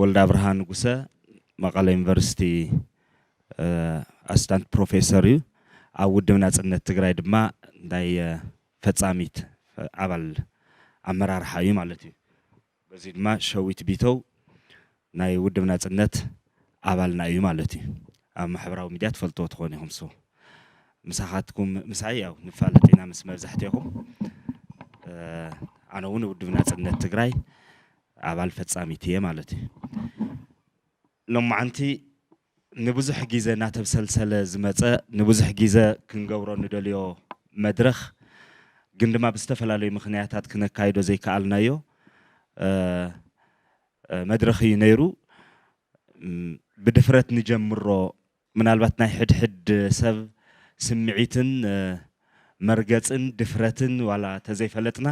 ወልደ ኣብርሃ ንጉሰ፣ መቐለ ዩኒቨርሲቲ ኣስስታንት ፕሮፌሰር እዩ። ኣብ ውድብ ናጽነት ትግራይ ድማ ናይ ፈጻሚት ኣባል ኣመራርሓ እዩ ማለት እዩ። በዚ ድማ ሸዊት ቢተው ናይ ውድብ ናጽነት ኣባልና እዩ ማለት እዩ። ኣብ ማሕበራዊ ሚድያ ትፈልጥዎ ትኾኑ ኢኹም። ሶ ምሳኻትኩም ምሳይ ያው ንፋለጥ ኢና ምስ መብዛሕትኹም። ኣነ እውን ውድብ ናጽነት ትግራይ ኣባል ፈጻሚት እየ ማለት እዩ። ሎማዓንቲ ንብዙሕ ግዜ እናተብሰልሰለ ዝመፀ፣ ንብዙሕ ግዜ ክንገብሮ ንደልዮ መድረኽ ግን ድማ ብዝተፈላለዩ ምኽንያታት ክነካይዶ ዘይከኣልናዮ መድረኽ እዩ ነይሩ። ብድፍረት ንጀምሮ። ምናልባት ናይ ሕድሕድ ሰብ ስምዒትን መርገፅን ድፍረትን ዋላ ተዘይፈለጥና፣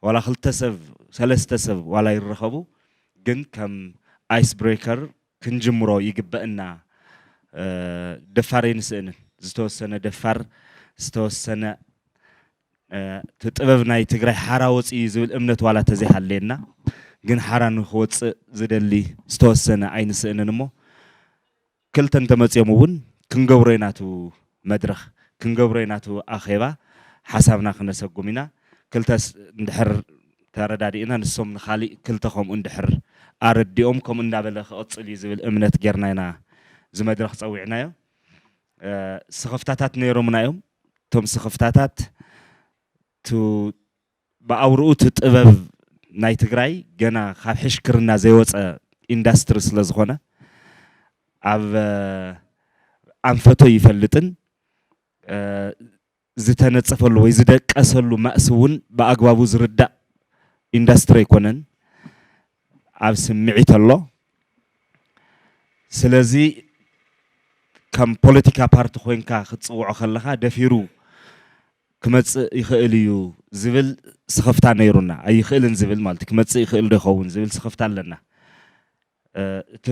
ዋላ ክልተ ሰብ ሰለስተ ሰብ ዋላ ይረኸቡ፣ ግን ከም ኣይስ ብሬከር ክንጅምሮ ይግበእና። ደፋር ኣይንስእንን። ዝተወሰነ ደፋር፣ ዝተወሰነ እቲ ጥበብ ናይ ትግራይ ሓራ ወፂኡ እዩ ዝብል እምነት ዋላ ተዘይሃለየና፣ ግን ሓራ ንክወፅእ ዝደሊ ዝተወሰነ ኣይንስእንን እሞ፣ ክልተ እንተመፅኦም እውን ክንገብሮ ኢና፣ ናቱ መድረኽ ክንገብሮ ኢና፣ ናቱ ኣኼባ ሓሳብና ክነሰጉም ኢና። ክልተ እንድሕር ተረዳዲእና፣ ንሶም ንኻሊእ ክልተ ከምኡ እንድሕር ኣረዲኦም፣ ከምኡ እንዳበለ ክቕፅል እዩ ዝብል እምነት ጌርና ኢና እዚ መድረኽ ፀዊዕናዮ። ስኽፍታታት ነይሮምና እዮም። እቶም ስኽፍታታት ብኣውርኡ እቲ ጥበብ ናይ ትግራይ ገና ካብ ሕሽክርና ዘይወፀ ኢንዳስትሪ ስለ ዝኾነ፣ ኣብ ኣንፈቶ ይፈልጥን ዝተነፀፈሉ ወይ ዝደቀሰሉ ማእሲ እውን ብኣግባቡ ዝርዳእ ኢንዳስትሪ ኣይኮነን። ኣብ ስምዒት ኣሎ። ስለዚ ከም ፖለቲካ ፓርቲ ኮይንካ ክትፅውዖ ከለኻ ደፊሩ ክመፅእ ይኽእል እዩ ዝብል ስኽፍታ ነይሩና። ኣይኽእልን ዝብል ማለት ክመፅእ ይኽእል ዶ ይኸውን ዝብል ስኽፍታ ኣለና። እቲ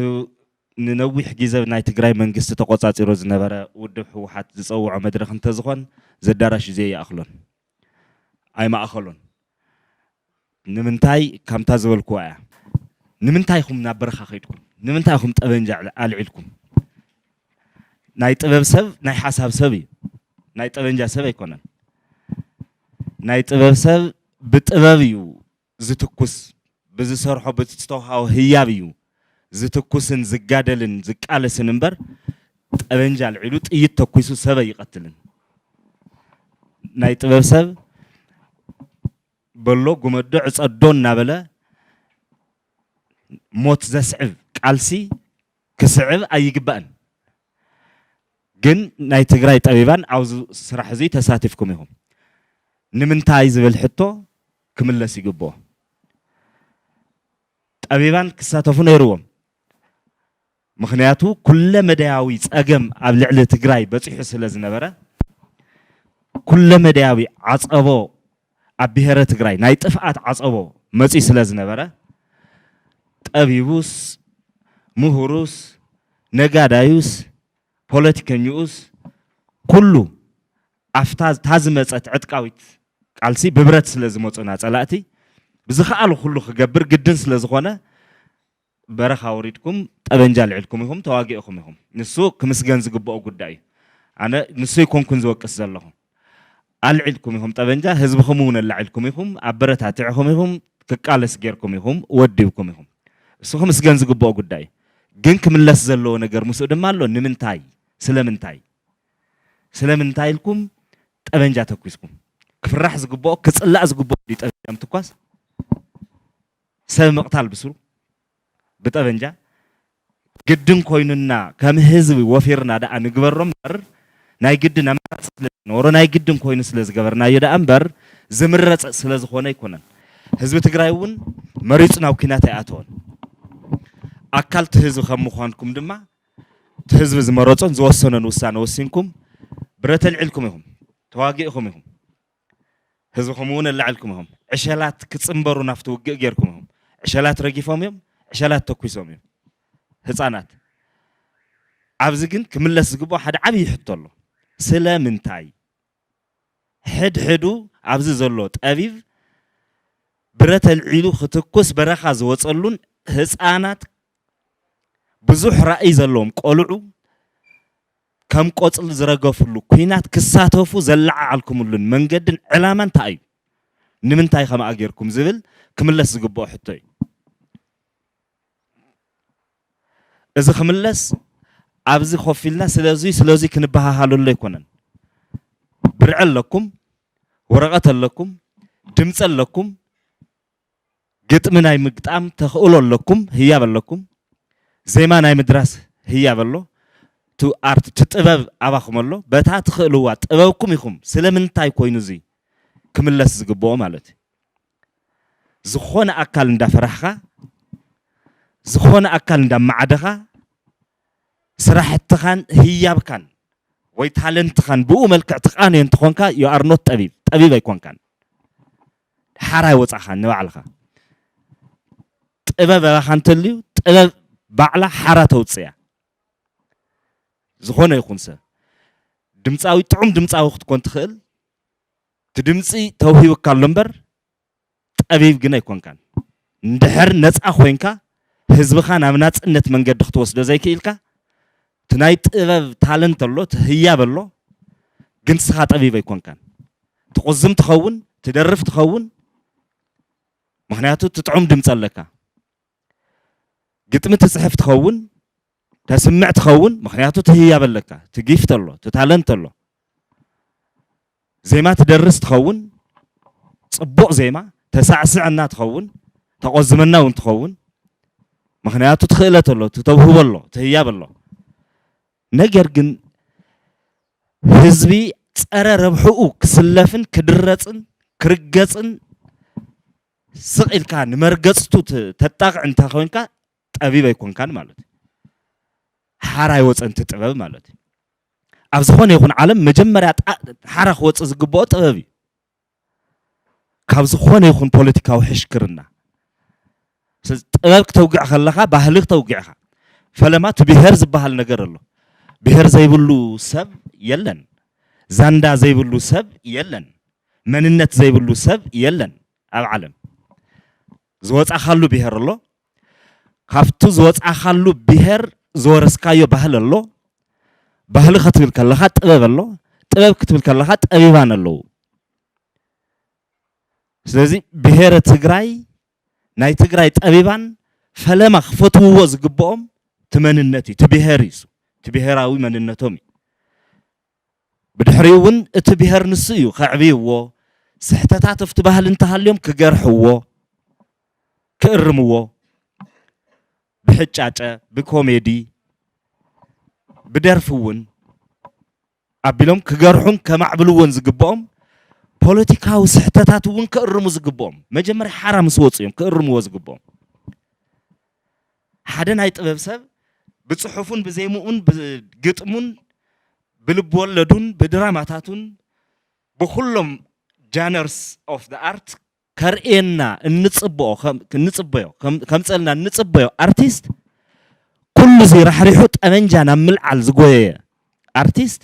ንነዊሕ ግዜ ናይ ትግራይ መንግስቲ ተቆፃፂሮ ዝነበረ ውድብ ህወሓት ዝፀውዖ መድረኽ እንተዝኾን፣ ዘዳራሽ እዩ ዘይኣኽሎን ኣይማእኸሎን። ንምንታይ? ከምታ ዝበልኩዋ እያ። ንምንታይ ኢኹም ናብ በረኻ ከይድኩም? ንምንታይ ኢኹም ጠበንጃ ኣልዒልኩም? ናይ ጥበብ ሰብ ናይ ሓሳብ ሰብ እዩ። ናይ ጠበንጃ ሰብ ኣይኮነን። ናይ ጥበብ ሰብ ብጥበብ እዩ ዝትኩስ፣ ብዝሰርሖ ብዝተውሃቦ ህያብ እዩ ዝትኩስን ዝጋደልን ዝቃለስን እምበር፣ ጠበንጃ ኣልዒሉ ጥይት ተኩሱ ሰብ ኣይቐትልን። ናይ ጥበብ ሰብ በሎ ጉመዶ ዕፀዶ እናበለ ሞት ዘስዕብ ቃልሲ ክስዕብ ኣይግባእን። ግን ናይ ትግራይ ጠቢባን ኣብዚ ስራሕ እዚ ተሳቲፍኩም ኢኹም። ንምንታይ ዝብል ሕቶ ክምለስ ይግብኦ። ጠቢባን ክሳተፉ ነይርዎም። ምኽንያቱ ኩለ መዳያዊ ፀገም ኣብ ልዕሊ ትግራይ በፂሑ ስለ ዝነበረ፣ ኩለ መዳያዊ ዓፀቦ ኣብ ብሔረ ትግራይ ናይ ጥፍኣት ዓፀቦ መፂኡ ስለ ዝነበረ፣ ጠቢቡስ፣ ምሁሩስ፣ ነጋዳዩስ፣ ፖለቲከኝኡስ፣ ኩሉ ኣብታ እታ ዝመፀት ዕጥቃዊት ቃልሲ ብብረት ስለ ዝመፁና ፀላእቲ ብዝኸኣሉ ኩሉ ክገብር ግድን ስለ ዝኾነ፣ በረኻ ወሪድኩም ጠበንጃ ኣልዒልኩም ኢኹም፣ ተዋጊእኹም ኢኹም። ንሱ ክምስገን ዝግብኦ ጉዳይ እዩ። ኣነ ንሱ ኣይኮንኩን ዝወቅስ ዘለኹ። ኣልዒልኩም ኢኹም ጠበንጃ፣ ህዝብኹም እውን ኣላዒልኩም ኢኹም፣ ኣበረታቲዕኹም ኢኹም፣ ክቃለስ ጌርኩም ኢኹም፣ ወዲብኩም ኢኹም። እሱ ክምስገን ዝግብኦ ጉዳይ እዩ። ግን ክምለስ ዘለዎ ነገር ምስኡ ድማ ኣሎ። ንምንታይ? ስለምንታይ? ስለምንታይ ኢልኩም ጠበንጃ ተኩስኩም? ክፍራሕ ዝግብኦ፣ ክጽላእ ዝግብኦ ድዩ ጠበንጃ ምትኳስ? ሰብ ምቕታል ብስሩ ብጠበንጃ ግድን ኮይኑና ከም ህዝቢ ወፊርና ደኣ ንግበሮ እምበር፣ ናይ ግድን ኣማራፂ ስለ ዝነበሮ ናይ ግድን ኮይኑ ስለ ዝገበርናዮ ደኣ እምበር፣ ዝምረፅ ስለ ዝኾነ ኣይኮነን። ህዝቢ ትግራይ እውን መሪፁ ናብ ኲናት ኣይኣተወን። ኣካል እቲ ህዝቢ ከም ምዃንኩም ድማ፣ እቲ ህዝቢ ዝመረፆን ዝወሰኖን ውሳነ ወሲንኩም፣ ብረት ኣልዒልኩም ኢኹም፣ ተዋጊእኹም ኢኹም። ህዝብኹም እውን ኣላዒልኩም ኢኹም። ዕሸላት ክፅንበሩ ናብቲ ውግእ ጌርኩም ኢኹም። ዕሸላት ረጊፎም እዮም፣ ዕሸላት ተኩሶም እዮም። ህፃናት። ኣብዚ ግን ክምለስ ዝግብኦ ሓደ ዓብዪ ሕቶ ኣሎ። ስለምንታይ? ሕድሕዱ ኣብዚ ዘሎ ጠቢብ ብረት ኣልዒሉ ክትኩስ በረኻ ዝወፀሉን ህፃናት ብዙሕ ራእይ ዘለዎም ቆልዑ ከም ቆጽሊ ዝረገፍሉ ኲናት ክሳተፉ ዘለዓዓልኩምሉን መንገድን ዕላማ እንታይ እዩ? ንምንታይ ከምኣ ጌርኩም ዝብል ክምለስ ዝግብኦ ሕቶ እዩ። እዚ ክምለስ ኣብዚ ኮፍ ኢልና ስለዚ ስለዚ ክንበሃሃለሉ ኣይኮነን። ብርዒ ኣለኩም፣ ወረቐት ኣለኩም፣ ድምፂ ኣለኩም፣ ግጥሚ ናይ ምግጣም ተኽእሎ ኣለኩም፣ ህያብ ኣለኩም፣ ዜማ ናይ ምድራስ ህያብ ኣሎ፣ ቱ ኣርት ቱ ጥበብ ኣባኹም ኣሎ። በታ ትኽእልዋ ጥበብኩም ኢኹም። ስለምንታይ ኮይኑ እዚ ክምለስ ዝግብኦ ማለት እዩ። ዝኾነ ኣካል እንዳፈራሕኻ፣ ዝኾነ ኣካል እንዳማዓደኻ፣ ስራሕትኻን ህያብካን ወይ ታለንትኻን ብኡ መልክዕ ትቃንዮ እንተኾንካ፣ you are not ጠቢብ፣ ጠቢብ ኣይኮንካን። ሓራ ኣይወጻኻን ንባዕልኻ። ጥበብ ኣባኻ እንተልዩ፣ ጥበብ ባዕላ ሓራ ተውፅእያ። ዝኾነ ይኹን ሰብ ድምፃዊ፣ ጥዑም ድምፃዊ ክትኮን ትኽእል፣ እቲ ድምፂ ተውሂቡካ ኣሎ እምበር ጠቢብ ግን ኣይኮንካን። እንድሕር ነፃ ኮይንካ ህዝብኻ ናብ ናፅነት መንገዲ ክትወስዶ ዘይክኢልካ፣ እቲ ናይ ጥበብ ታለንት ኣሎ፣ እቲ ህያብ ኣሎ፣ ግን ንስኻ ጠቢብ ኣይኮንካን። ትቑዝም ትኸውን፣ ትደርፍ ትኸውን፣ ምኽንያቱ እቲ ጥዑም ድምፂ ኣለካ። ግጥሚ ትፅሕፍ ትኸውን፣ ተስምዕ ትኸውን፣ ምኽንያቱ እቲ ህያብ ኣለካ፣ እቲ ጊፍት ኣሎ፣ እቲ ታለንት ኣሎ። ዜማ ትደርስ ትኸውን፣ ፅቡቕ ዜማ፣ ተሳዕስዐና ትኸውን፣ ተቖዝመና እውን ትኸውን፣ ምኽንያቱ እቲ ክእለት ኣሎ፣ እቲ ተውህቦ ኣሎ፣ እቲ ህያብ ኣሎ። ነገር ግን ህዝቢ ፀረ ረብሕኡ ክስለፍን ክድረፅን ክርገፅን ስቕ ኢልካ ንመርገፅቱ ተ-፣ ተጣቕዕ እንተኾይንካ ጠቢብ ኣይኮንካን ማለት እዩ። ሓራ ኣይወፀን እቲ ጥበብ ማለት እዩ። ኣብ ዝኾነ ይኹን ዓለም መጀመርያ ጣ-፣ ሓራ ክወፅእ ዝግብኦ ጥበብ እዩ። ካብ ዝኾነ ይኹን ፖለቲካዊ ሕሽክርና። ስለዚ ጥበብ ክተውግዕ ከለኻ ባህሊ ክተውግዕ ኢኻ። ፈለማ እቲ ብሄር ዝበሃል ነገር ኣሎ። ብሄር ዘይብሉ ሰብ የለን። ዛንዳ ዘይብሉ ሰብ የለን። መንነት ዘይብሉ ሰብ የለን ኣብ ዓለም። ዝወጻኻሉ ብሄር ኣሎ። ካብቲ ዝወጻኻሉ ብሄር ዝወረስካዮ ባህሊ ኣሎ። ባህሊ ክትብል ከለኻ ጥበብ ኣሎ። ጥበብ ክትብል ከለኻ ጠቢባን ኣለዉ። ስለዚ ብሄረ ትግራይ፣ ናይ ትግራይ ጠቢባን ፈለማ ክፈትውዎ ዝግብኦም እቲ መንነት እዩ፣ እቲ ብሄር እዩ፣ እቲ ብሄራዊ መንነቶም እዩ። ብድሕሪኡ እውን እቲ ብሄር ንሱ እዩ ከዕብይዎ፣ ስሕተታት ኣብቲ ባህሊ እንተሃልዮም ክገርሕዎ፣ ክእርምዎ፣ ብሕጫጨ፣ ብኮሜዲ፣ ብደርፊ እውን ኣቢሎም ክገርሑን ከማዕብልዎን ዝግብኦም፣ ፖለቲካዊ ስሕተታት እውን ክእርሙ ዝግብኦም፣ መጀመርያ ሓራ ምስ ወፁ እዮም ክእርምዎ ዝግብኦም። ሓደ ናይ ጥበብ ሰብ ብፅሑፉን ብዜምኡን ብግጥሙን ብልብ ወለዱን ብድራማታቱን ብኩሎም ጃነርስ ኦፍ ዘ ኣርት ከርእየና እንፅብኦ፣ ከም-፣ እንፅበዮ፣ ከም-፣ ከምፀልና እንፅበዮ ኣርቲስት፣ ኩሉ እዚ ራሕሪሑ ጠመንጃ ናብ ምልዓል ዝጎየየ ኣርቲስት፣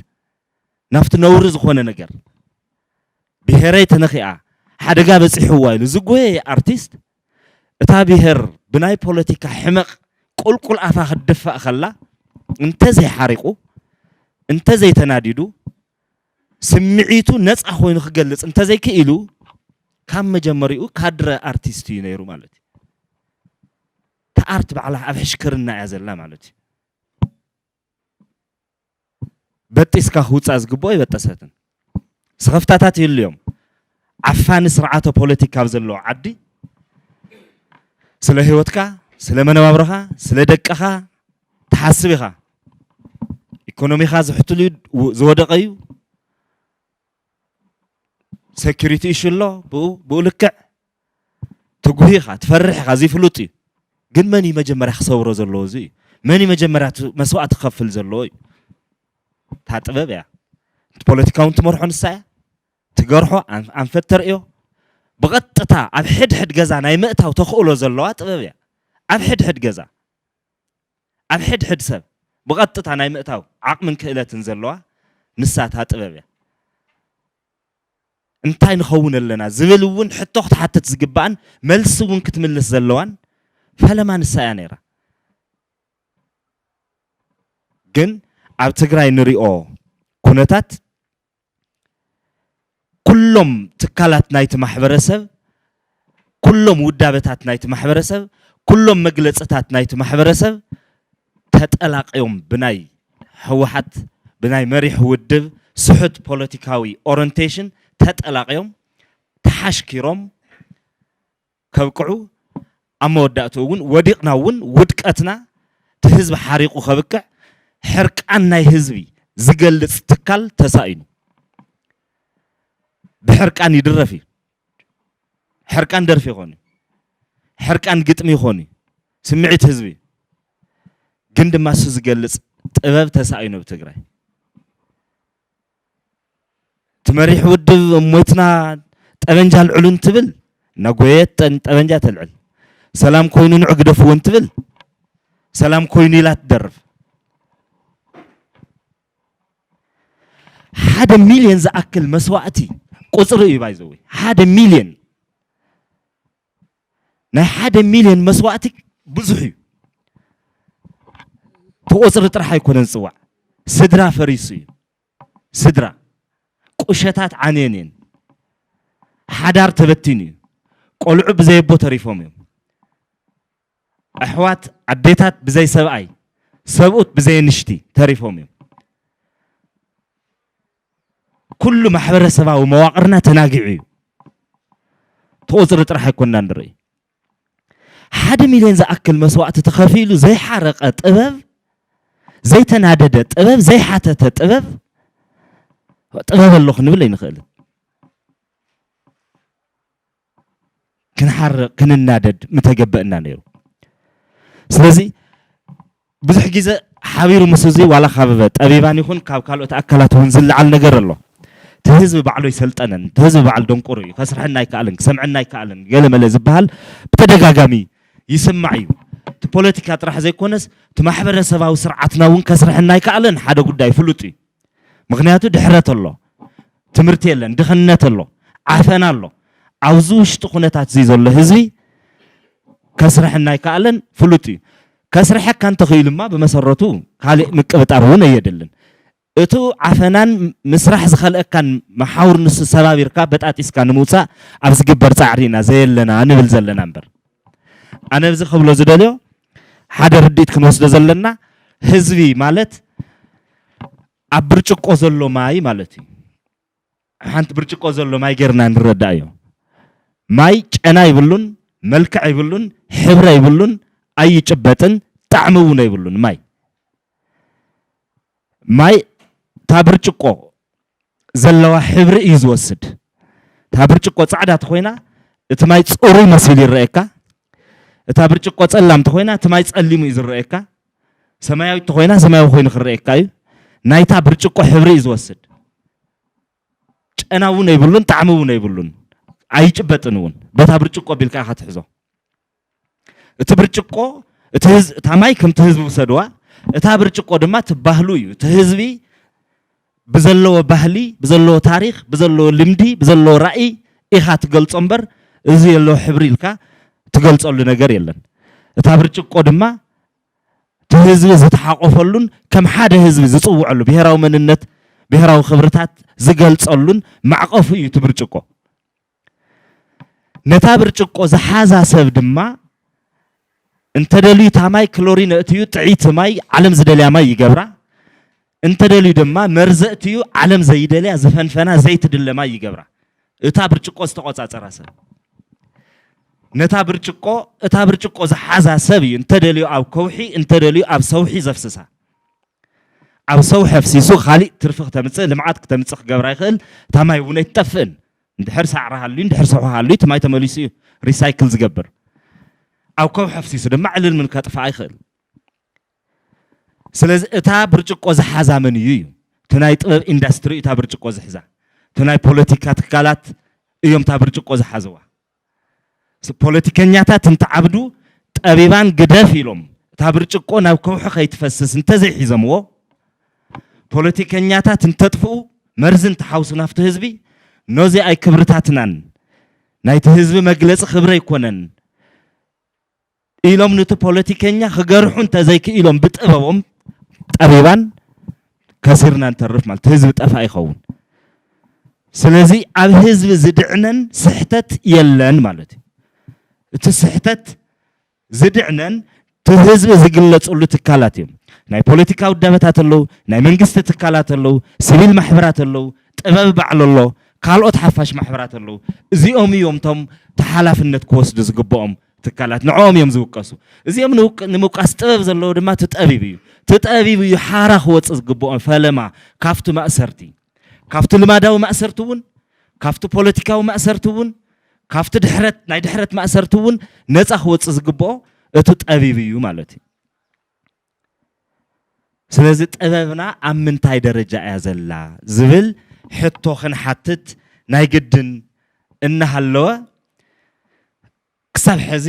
ናብቲ ነውሪ ዝኾነ ነገር፣ ብሄረይ ተነኺኣ፣ ሓደጋ በፂሕዋ ኢሉ ዝጎየየ ኣርቲስት፣ እታ ብሄር ብናይ ፖለቲካ ሕመቕ ቁልቁል ኣፋ ክትድፋእ ከላ፣ እንተዘይሓሪቑ፣ እንተዘይተናዲዱ፣ ስምዒቱ ነፃ ኮይኑ ክገልፅ እንተዘይክኢሉ፣ ካብ መጀመሪኡ ካድረ ኣርቲስት እዩ ነይሩ ማለት እዩ። እታ ኣርት ባዕላ ኣብ ሕሽክርና እያ ዘላ ማለት እዩ። በጢስካ ክውፃእ ዝግብኦ ኣይበጠሰትን። ስኽፍታታት ይህልዮም። ዓፋኒ ስርዓተ ፖለቲካ ኣብ ዘለዎ ዓዲ ስለ ህይወትካ፣ ስለ መነባብሮኻ፣ ስለ ደቅኻ ትሓስብ ኢኻ። ኢኮኖሚኻ ዝሕትሉ እዩ፣ ዝወደቐ እዩ። ሴኩሪቲ ኢሹ ኣሎ፣ ብኡ፣ ብኡ ልክዕ ትጉህ ኢኻ፣ ትፈርሕ ኢኻ፣ እዚ ፍሉጥ እዩ። ግን መን እዩ መጀመርያ ክሰብሮ ዘለዎ? እዚ እዩ። መን እዩ መጀመርያ እቲ መስዋእቲ ክኸፍል ዘለዎ እዩ? እታ ጥበብ እያ። እቲ ፖለቲካውን ትመርሖ ንሳ እያ። ትገርሖ፣ ኣን-፣ ኣንፈት ተርእዮ። ብቐጥታ ኣብ ሕድሕድ ገዛ ናይ ምእታው ተኽእሎ ዘለዋ ጥበብ እያ። ኣብ ሕድሕድ ገዛ፣ ኣብ ሕድሕድ ሰብ ብቐጥታ ናይ ምእታው ዓቕምን ክእለትን ዘለዋ ንሳ እታ ጥበብ እያ። እንታይ ንኸውን ኣለና ዝብል እውን ሕቶ ክትሓትት ዝግባእን መልሲ እውን ክትምልስ ዘለዋን ፈለማ ንሳ እያ ነይራ። ግን ኣብ ትግራይ ንሪኦ ኩነታት ኩሎም ትካላት ናይቲ ማሕበረሰብ፣ ኩሎም ውዳበታት ናይቲ ማሕበረሰብ፣ ኩሎም መግለፅታት ናይቲ ማሕበረሰብ ተጠላቂዮም ብናይ ህወሓት ብናይ መሪሕ ውድብ ስሑት ፖለቲካዊ ኦረንቴሽን ተጠላቂዮም ተሓሽኪሮም ከብቅዑ ኣብ መወዳእትኡ እውን ወዲቕና እውን ውድቀትና እቲ ህዝቢ ሓሪቑ ከብቅዕ ሕርቃን ናይ ህዝቢ ዝገልፅ ትካል ተሳኢኑ። ብሕርቃን ይድረፍ እዩ። ሕርቃን ደርፊ ይኾን እዩ። ሕርቃን ግጥሚ ይኾን እዩ። ስምዒት ህዝቢ ግን ድማ እሱ ዝገልፅ ጥበብ ተሳኢኑ ኣብ ትግራይ። እቲ መሪሕ ውድብ ሞትና ጠበንጃ ኣልዕሉ እንትብል እናጎየት ጠን- ጠበንጃ ተልዕል። ሰላም ኮይኑ ንዑ ግደፍዎ እንትብል ሰላም ኮይኑ ኢላ ትደርፍ። ሓደ ሚልዮን ዝኣክል መስዋእቲ ቁፅሪ እዩ ባይዘወይ ሓደ ሚልዮን ናይ ሓደ ሚልዮን መስዋእቲ ብዙሕ እዩ። ተቆፅሪ ጥራሕ ኣይኮነን ዝፅዋዕ ስድራ ፈሪሱ እዩ። ስድራ ቁሸታት ዓንየን እየን። ሓዳር ተበቲኑ እዩ። ቆልዑ ብዘይ ኣቦ ተሪፎም እዮም። ኣሕዋት ኣዴታት ብዘይ ሰብኣይ ሰብኡት ብዘይ ኣንሽቲ ተሪፎም እዮም። ኩሉ ማሕበረሰባዊ መዋቕርና ተናጊዑ እዩ። ተቆፅሪ ጥራሕ ኣይኮንና ንርኢ። ሓደ ሚልዮን ዝኣክል መስዋእቲ ተኸፊሉ ዘይሓረቐ ጥበብ ዘይተናደደ ጥበብ ዘይሓተተ ጥበብ ጥበብ ኣሎ ክንብል ኣይንኽእልን። ክንሓርቕ ክንናደድ ምተገበእና ነይሩ። ስለዚ ብዙሕ ግዜ ሓቢሩ ምስ እዚ ዋላ ካብ ጠቢባን ይኹን ካብ ካልኦት ኣካላት እውን ዝለዓል ነገር ኣሎ። እቲ ህዝቢ ባዕሉ ኣይሰልጠነን፣ እቲ ህዝቢ ባዕሉ ደንቁሩ እዩ፣ ከስርሐና ኣይከኣልን፣ ክሰምዐና ኣይከኣልን ገለ መለ ዝበሃል ብተደጋጋሚ ይስማዕ እዩ። እቲ ፖለቲካ ጥራሕ ዘይኮነስ እቲ ማሕበረሰባዊ ስርዓትና እውን ከስርሐና ኣይከኣልን ሓደ ጉዳይ ፍሉጥ እዩ። ምኽንያቱ ድሕረት ኣሎ፣ ትምህርቲ የለን፣ ድኽነት ኣሎ፣ ዓፈና ኣሎ። ኣብዚ ውሽጢ ኩነታት እዚ ዘሎ ህዝቢ ከስርሐና ኣይከኣለን ፍሉጥ እዩ። ከስርሐካ እንተኽኢሉማ ብመሰረቱ ካሊእ ምቅብጣር እውን ኣየድልን። እቱ ዓፈናን ምስራሕ ዝኸልአካን መሓውር ንሱ ሰባቢርካ በጣጢስካ ንምውፃእ ኣብ ዝግበር ፃዕሪ ኢና ዘየለና ንብል ዘለና እምበር ኣነ እዚ ክብሎ ዝደልዮ ሓደ ርድኢት ክንወስዶ ዘለና ህዝቢ ማለት ኣብ ብርጭቆ ዘሎ ማይ ማለት እዩ። ሓንቲ ብርጭቆ ዘሎ ማይ ጌርና ንረዳእዮ። ማይ ጨና ይብሉን፣ መልክዕ ይብሉን፣ ሕብረ ይብሉን፣ ኣይጭበጥን፣ ጣዕሚ እውን ኣይብሉን። ማይ ማይ እታ ብርጭቆ ዘለዋ ሕብሪ እዩ ዝወስድ። እታ ብርጭቆ ፃዕዳ ተኮይና እቲ ማይ ፅሩይ መሲሉ ይረአየካ። እታ ብርጭቆ ፀላም ተኮይና እቲ ማይ ፀሊሙ እዩ ዝረአየካ። ሰማያዊት ተኮይና ሰማያዊ ኮይኑ ክረአየካ እዩ። ናይታ ብርጭቆ ሕብሪ እዩ ዝወስድ። ጨና እውን ኣይብሉን፣ ጣዕሚ እውን ኣይብሉን፣ ኣይጭበጥን እውን። በታ ብርጭቆ ቢልካ ኢኻ ትሕዞ። እቲ ብርጭቆ እቲ ህዝ- እታ ማይ ከምቲ ህዝቢ ውሰድዋ፣ እታ ብርጭቆ ድማ ትባህሉ እዩ። እቲ ህዝቢ ብዘለዎ ባህሊ፣ ብዘለዎ ታሪክ፣ ብዘለዎ ልምዲ፣ ብዘለዎ ራእይ ኢኻ ትገልጾ እምበር እዚ የለዎ ሕብሪ ኢልካ ትገልጸሉ ነገር የለን። እታ ብርጭቆ ድማ እቲ ህዝቢ ዝተሓቆፈሉን ከም ሓደ ህዝቢ ዝፅውዐሉ ብሄራዊ መንነት ብሄራዊ ክብርታት ዝገልፀሉን ማዕቐፉ እዩ እቲ ብርጭቆ። ነታ ብርጭቆ ዝሓዛ ሰብ ድማ እንተደልዩ እታ ማይ ክሎሪን ኣእትዩ ጥዕይቲ ማይ ዓለም ዝደልያ ማይ ይገብራ። እንተደልዩ ድማ መርዚ ኣእትዩ ዓለም ዘይደልያ ዝፈንፈና ዘይትድለ ማይ ይገብራ። እታ ብርጭቆ ዝተቆፃፀራ ሰብ ነታ ብርጭቆ እታ ብርጭቆ ዝሓዛ ሰብ እዩ እንተደልዩ ኣብ ከውሒ እንተደልዩ ኣብ ሰውሒ ዘፍስሳ። ኣብ ሰውሒ ኣፍሲሱ ካሊእ ትርፊ ክተምፅእ ልምዓት ክተምፅእ ክገብራ ይኽእል። እታ ማይ እውን ኣይትጠፍእን። እንድሕር ሳዕሪ ሃልዩ እንድሕር ሰውሒ ሃልዩ እቲ ማይ ተመሊሱ እዩ ሪሳይክል ዝገብር። ኣብ ከውሒ ኣፍሲሱ ድማ ዕልል ምን ከጥፍኣ ይኽእል። ስለዚ እታ ብርጭቆ ዝሓዛ መን እዩ እዩ እቲ ናይ ጥበብ ኢንዳስትሪ እታ ብርጭቆ ዝሕዛ እቲ ናይ ፖለቲካ ትካላት እዮም እታ ብርጭቆ ዝሓዝዋ። ፖለቲከኛታት እንትዓብዱ ጠቢባን ግደፍ ኢሎም እታ ብርጭቆ ናብ ከውሒ ከይትፈስስ እንተዘይሒዘምዎ ፖለቲከኛታት እንተጥፍኡ መርዚ እንትሓውሱ ናብቲ ህዝቢ ነዚ ኣይ ክብርታትናን ናይቲ ህዝቢ መግለፂ ክብሪ ኣይኮነን ኢሎም ንቲ ፖለቲከኛ ክገርሑ እንተዘይክኢሎም ብጥበቦም ጠቢባን ከሲርና ንተርፍ ማለት ህዝቢ ጠፋ ይኸውን። ስለዚ ኣብ ህዝቢ ዝድዕነን ስሕተት የለን ማለት እዩ። እቲ ስሕተት ዝድዕነን እቲ ህዝቢ ዝግለፅሉ ትካላት እዮም። ናይ ፖለቲካ ውዳበታት ኣለዉ፣ ናይ መንግስቲ ትካላት ኣለዉ፣ ሲቪል ማሕበራት ኣለዉ፣ ጥበብ ባዕሉ ኣሎ፣ ካልኦት ሓፋሽ ማሕበራት ኣለዉ። እዚኦም እዮም እቶም ተሓላፍነት ክወስዱ ዝግብኦም ትካላት፣ ንዕኦም እዮም ዝውቀሱ። እዚኦም ንምውቃስ ጥበብ ዘለዎ ድማ እቲ ጠቢብ እዩ። እቲ ጠቢብ እዩ ሓራ ክወፅእ ዝግብኦም ፈለማ ካብቲ ማእሰርቲ፣ ካብቲ ልማዳዊ ማእሰርቲ እውን፣ ካብቲ ፖለቲካዊ ማእሰርቲ እውን፣ ካብቲ ድሕረት ናይ ድሕረት ማእሰርቲ እውን ነፃ ክወፅእ ዝግብኦ እቲ ጠቢብ እዩ ማለት እዩ። ስለዚ ጥበብና ኣብ ምንታይ ደረጃ እያ ዘላ ዝብል ሕቶ ክንሓትት ናይ ግድን እናሃለወ ክሳብ ሕዚ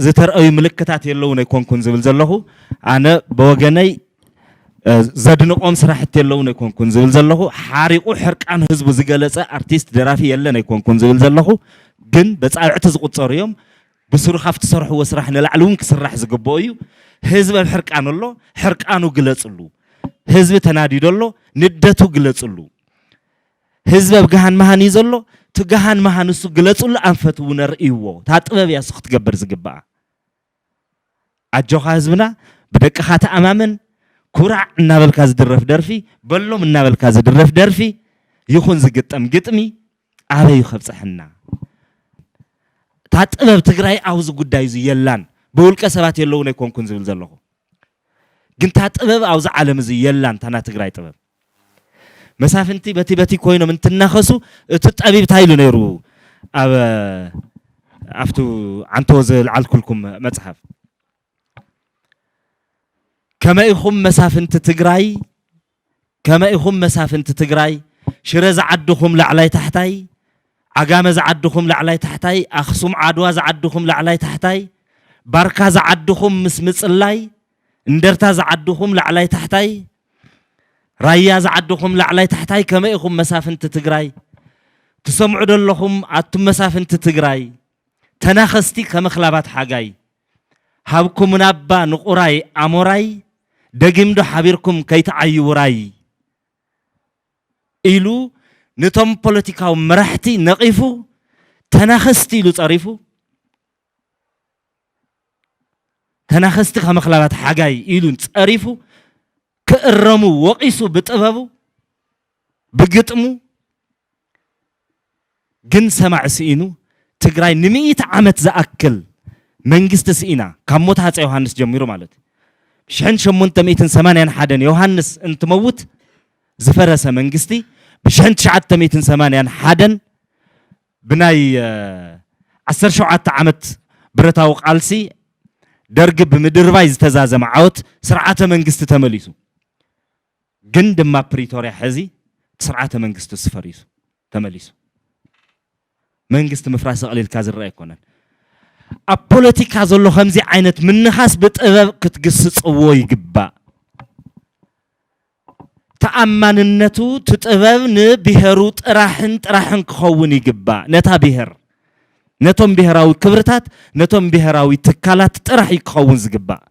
ዝተርኣዩ ምልክታት የለውን ኣይኮንኩን ዝብል ዘለኹ። ኣነ ብወገነይ ዘድንቆም ስራሕቲ የለውን ኣይኮንኩን ዝብል ዘለኹ። ሓሪቑ ሕርቃን ህዝቡ ዝገለፀ ኣርቲስት ደራፊ የለን ኣይኮንኩን ዝብል ዘለኹ። ግን በፃብዕቲ ዝቁፀሩ እዮም። ብስሩ ካብ ትሰርሕዎ ስራሕ ንላዕሊ እውን ክስራሕ ዝግብኦ እዩ። ህዝቢ ኣብ ሕርቃን ኣሎ፣ ሕርቃኑ ግለፅሉ። ህዝቢ ተናዲዶ ኣሎ፣ ንደቱ ግለፅሉ። ህዝቢ ኣብ ገሃን መሃን እዩ ዘሎ፣ እቲ ገሃን መሃን እሱ ግለፅሉ፣ ኣንፈት እውን ኣርእይዎ። እታ ጥበብ እያ እሱ ክትገብር ዝግብኣ። ኣጆኻ ህዝብና፣ ብደቅኻ ተኣማመን፣ ኩራዕ እናበልካ ዝድረፍ ደርፊ፣ በሎም እናበልካ ዝድረፍ ደርፊ ይኹን ዝግጠም ግጥሚ ኣበይ ከብፀሐና? እታ ጥበብ ትግራይ ኣብዚ ጉዳይ እዚ የላን። ብውልቀ ሰባት የለውን ኣይኮንኩን ዝብል ዘለኹ፣ ግን እታ ጥበብ ኣብዚ ዓለም እዚ የላን። እታ ናይ ትግራይ ጥበብ መሳፍንቲ በቲ በቲ ኮይኖም እንትናኸሱ እቲ ጠቢብ እንታይ ኢሉ ነይሩ? ኣብ ኣብቱ ዓንቶ ዝልዓልኩልኩም መፅሓፍ ከመ ኢኹም መሳፍንቲ ትግራይ፣ ከመ ኢኹም መሳፍንቲ ትግራይ፣ ሽረ ዝዓድኹም ላዕላይ ታሕታይ፣ ዓጋመ ዝዓድኹም ላዕላይ ታሕታይ፣ ኣኽሱም ዓድዋ ዝዓድኹም ላዕላይ ታሕታይ፣ ባርካ ዝዓድኹም ምስ ምጽላይ፣ እንደርታ ዝዓድኹም ላዕላይ ታሕታይ፣ ራያ ዝዓድኹም ላዕላይ ታሕታይ፣ ከመ ኢኹም መሳፍንቲ ትግራይ? ትሰምዑ ዶ ኣለኹም ኣቱም መሳፍንቲ ትግራይ? ተናኸስቲ ከመ ኽላባት ሓጋይ፣ ሃብኩምናባ ንቑራይ ኣሞራይ፣ ደጊም ዶ ሓቢርኩም ከይትዓዩ ውራይ ኢሉ ንቶም ፖለቲካዊ መራሕቲ ነቒፉ፣ ተናኸስቲ ኢሉ ጸሪፉ። ተናኸስቲ ከመ ኽላባት ሓጋይ ኢሉ ጸሪፉ፣ ክእረሙ ወቒሱ ብጥበቡ፣ ብግጥሙ፣ ግን ሰማዒ ስኢኑ። ትግራይ ንሚእቲ ዓመት ዝኣክል መንግስቲ ስኢና፣ ካብ ሞት ሃፀይ ዮሃንስ ጀሚሩ ማለት እዩ። ብሽሕን ሸሞንተ ሚእትን ሰማንያን ሓደን ዮሃንስ እንትመውት ዝፈረሰ መንግስቲ፣ ብሽሕን ትሽዓተ ሚእትን ሰማንያን ሓደን ብናይ ዓሰርተ ሸውዓተ ዓመት ብረታዊ ቃልሲ ደርጊ ብምድርባይ ዝተዛዘመ ዓወት ስርዓተ መንግስቲ ተመሊሱ። ግን ድማ ፕሪቶርያ ሕዚ እቲ ስርዓተ መንግስቲ ስፈሪሱ ተመሊሱ። መንግስቲ ምፍራስ ኣቕሊልካ ዝረአ ኣይኮነን። ኣብ ፖለቲካ ዘሎ ከምዚ ዓይነት ምንኻስ ብጥበብ ክትግስፅዎ ይግባእ። ተኣማንነቱ እቲ ጥበብ ንብሄሩ ጥራሕን ጥራሕን ክኸውን ይግባእ። ነታ ብሄር፣ ነቶም ብሄራዊ ክብርታት፣ ነቶም ብሄራዊ ትካላት ጥራሕ እዩ ክኸውን ዝግባእ።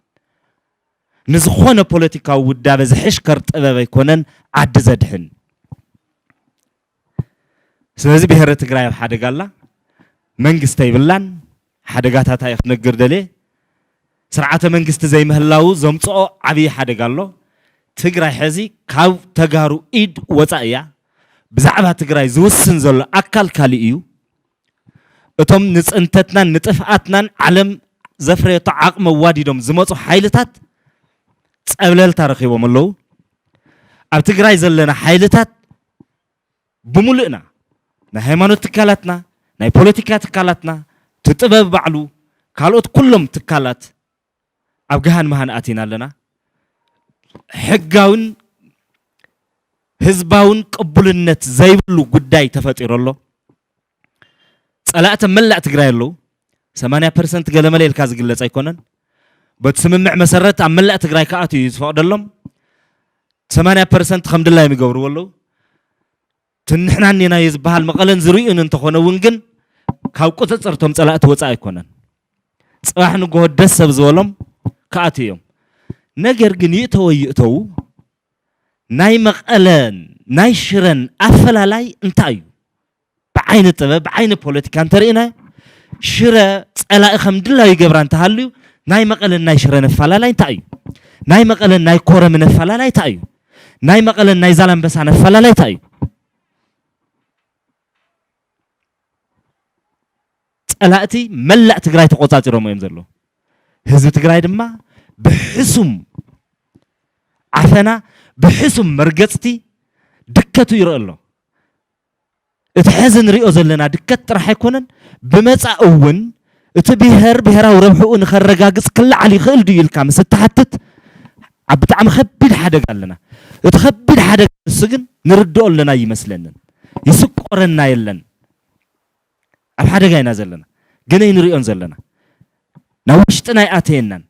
ንዝኾነ ፖለቲካዊ ውዳበ ዝሕሽከር ጥበብ ኣይኮነን ዓዲ ዘድሕን። ስለዚ ብሄረ ትግራይ ኣብ ሓደጋ ኣላ። መንግስቲ የብላን። ሓደጋታታ እየ ክነግር ደልየ። ስርዓተ መንግስቲ ዘይምህላው ዘምፅኦ ዓብዪ ሓደጋ ኣሎ። ትግራይ ሕዚ ካብ ተጋሩ ኢድ ወፃእ እያ። ብዛዕባ ትግራይ ዝውስን ዘሎ ኣካል ካሊእ እዩ። እቶም ንፅንተትናን ንጥፍኣትናን ዓለም ዘፍረየቶ ዓቕሚ ኣዋዲዶም ዝመፁ ሓይልታት ፀብለልታ ረኺቦም ኣለዉ። ኣብ ትግራይ ዘለና ሓይልታት ብምሉእና፣ ናይ ሃይማኖት ትካላትና፣ ናይ ፖለቲካ ትካላትና፣ እቲ ጥበብ ባዕሉ፣ ካልኦት ኩሎም ትካላት ኣብ ገሃን መሃን ኣቲና ኣለና። ሕጋውን ህዝባውን ቅቡልነት ዘይብሉ ጉዳይ ተፈጢሩ ኣሎ። ፀላእቲ መላእ ትግራይ ኣለዉ። ሰማንያ ፐርሰንት ገለመለ ኢልካ ዝግለፅ ኣይኮነን። በቲ ስምምዕ መሰረት ኣብ መላእ ትግራይ ክኣትዩ እዩ ዝፈቕደሎም። ሰማንያ ፐርሰንት ከም ድላዮም ይገብርዎ ኣለዉ። ትንሕና እኒናዮ ዝበሃል መቐለን ዝርእዩን እንተኾነ እውን ግን ካብ ቁፅፅር እቶም ፀላእቲ ወፃኢ ኣይኮነን። ፅባሕ ንግሆ ደስ ሰብ ዝበሎም ክኣትዩ እዮም። ነገር ግን ይእተወ ይእተዉ ናይ መቐለን ናይ ሽረን ኣፈላላይ እንታይ እዩ? ብዓይኒ ጥበብ፣ ብዓይኒ ፖለቲካ እንተርኢናዮ፣ ሽረ ጸላኢ ከም ድላዩ ይገብራ እንተሃልዩ፣ ናይ መቐለን ናይ ሽረን ኣፈላላይ እንታይ እዩ? ናይ መቐለን ናይ ኮረምን ኣፈላላይ እንታይ እዩ? ናይ መቐለን ናይ ዛላምበሳን ኣፈላላይ እንታይ እዩ? ጸላእቲ መላእ ትግራይ ተቆጻጺሮም እዮም ዘለዉ። ህዝቢ ትግራይ ድማ ብሕሱም ዓፈና፣ ብሕሱም መርገጽቲ ድከቱ ይረአ ኣሎ። እቲ ሕዚ ንሪኦ ዘለና ድከት ጥራሕ ኣይኮነን፣ ብመጻኢ እውን እቲ ብሄር ብሄራዊ ረብሕኡ ንኸረጋግጽ ክለዓል ይኽእል ድዩ ኢልካ ምስ እትሓትት ኣብ ብጣዕሚ ከቢድ ሓደጋ ኣለና። እቲ ከቢድ ሓደጋ ንሱ ግን ንርድኦ ኣለና ይመስለንን ይስቆረና የለን። ኣብ ሓደጋ ኢና ዘለና፣ ግን ኣይንሪኦን ዘለና። ናብ ውሽጥና ኣይኣተየናን።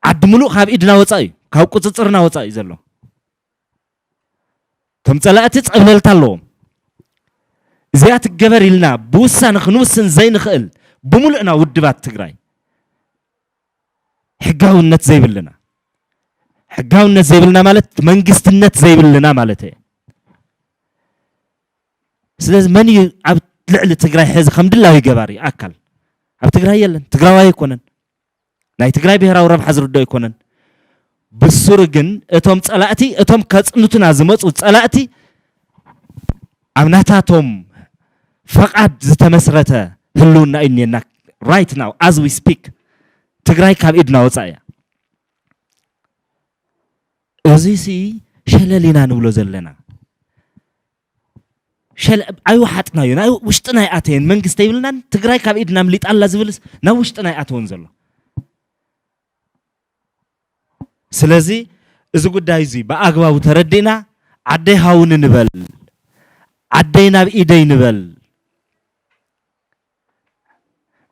ዓዲ ሙሉእ ካብ ኢድና ወፃእ እዩ፣ ካብ ቁፅፅርና ወፃእ እዩ ዘሎ። ከም ፀላእቲ ፀብለልታ ኣለዎም። እዚኣ ትገበር ኢልና ብውሳነ ክንውስን ዘይንኽእል ብሙሉእና ውድባት ትግራይ ሕጋውነት ዘይብልና፣ ሕጋውነት ዘይብልና ማለት መንግስትነት ዘይብልና ማለት እየ። ስለዚ መን እዩ ኣብ ልዕሊ ትግራይ ሕዚ ከም ድላዊ ገባሪ ኣካል? ኣብ ትግራይ የለን። ትግራዋይ ኣይኮነን። ናይ ትግራይ ብሄራዊ ረብሓ ዝርድኦ ኣይኮነን። ብሱሩ ግን እቶም ፀላእቲ፣ እቶም ከፅንቱና ዝመፁ ፀላእቲ ኣብ ናታቶም ፈቓድ ዝተመስረተ ህልውና እዩ እኒአና። Right now, as we speak፣ ትግራይ ካብ ኢድና ወፃእ እያ። እዚ ሲ ሸለል ኢና ንብሎ ዘለና። ሸለ-፣ ኣይወሓጥናዮን፣ ናይ ውሽጥና ኣይኣተየን። መንግስቲ የብልናን፣ ትግራይ ካብ ኢድና ኣምሊጣ ኣላ ዝብልስ ናብ ውሽጥና ኣይኣተወን ዘሎ። ስለዚ እዚ ጉዳይ እዚ ብኣግባቡ ተረዲእና፣ ዓደይ ሃውኒ ንበል፣ ዓደይ ናብ ኢደይ ንበል፣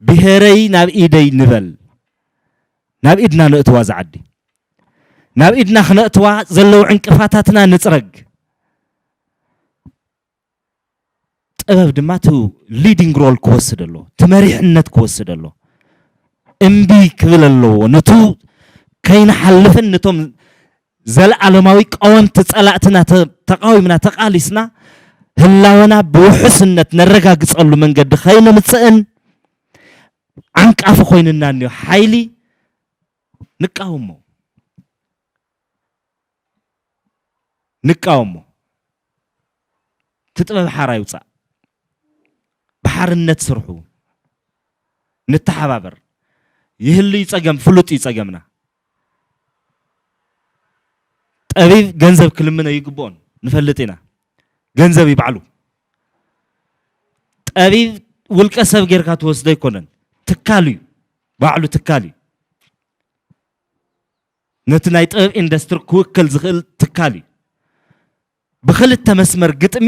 ብሄረይ ናብ ኢደይ ንበል። ናብ ኢድና ነእትዋ እዛ ዓዲ። ናብ ኢድና ክነእትዋ ዘለዉ ዕንቅፋታትና ንፅረግ። ጥበብ ድማ እቲ ሊዲንግ ሮል ክወስድ ኣለዎ፣ እቲ መሪሕነት ክወስድ ኣለዎ። እምቢ ክብል ኣለዎ። ነቱ ከይንሓልፍን ነቶም ዘለዓለማዊ ቀወምቲ ጸላእትና ተ-፣ ተቃዊምና ተቃሊስና ህላወና ብውሑስነት ነረጋግጸሉ መንገዲ ከይነምጽእን ዓንቃፊ ኮይንና እኒኦ ሓይሊ ንቃወሞ። ንቃወሞ። እቲ ጥበብ ሓራ ይውፃእ። ብሓርነት ስርሑ። ንተሓባበር። ይህሉ እዩ ጸገም፣ ፍሉጥ እዩ ጸገምና። ጠቢብ ገንዘብ ክልምኖ ይግብኦን ንፈልጥ ኢና። ገንዘብ እዩ ባዕሉ። ጠቢብ ውልቀ ሰብ ጌርካ ትወስዶ ኣይኮነን። ትካል እዩ። ባዕሉ ትካል እዩ። ነቲ ናይ ጥበብ ኢንዱስትሪ ክውክል ዝኽእል ትካል እዩ። ብኽልተ መስመር ግጥሚ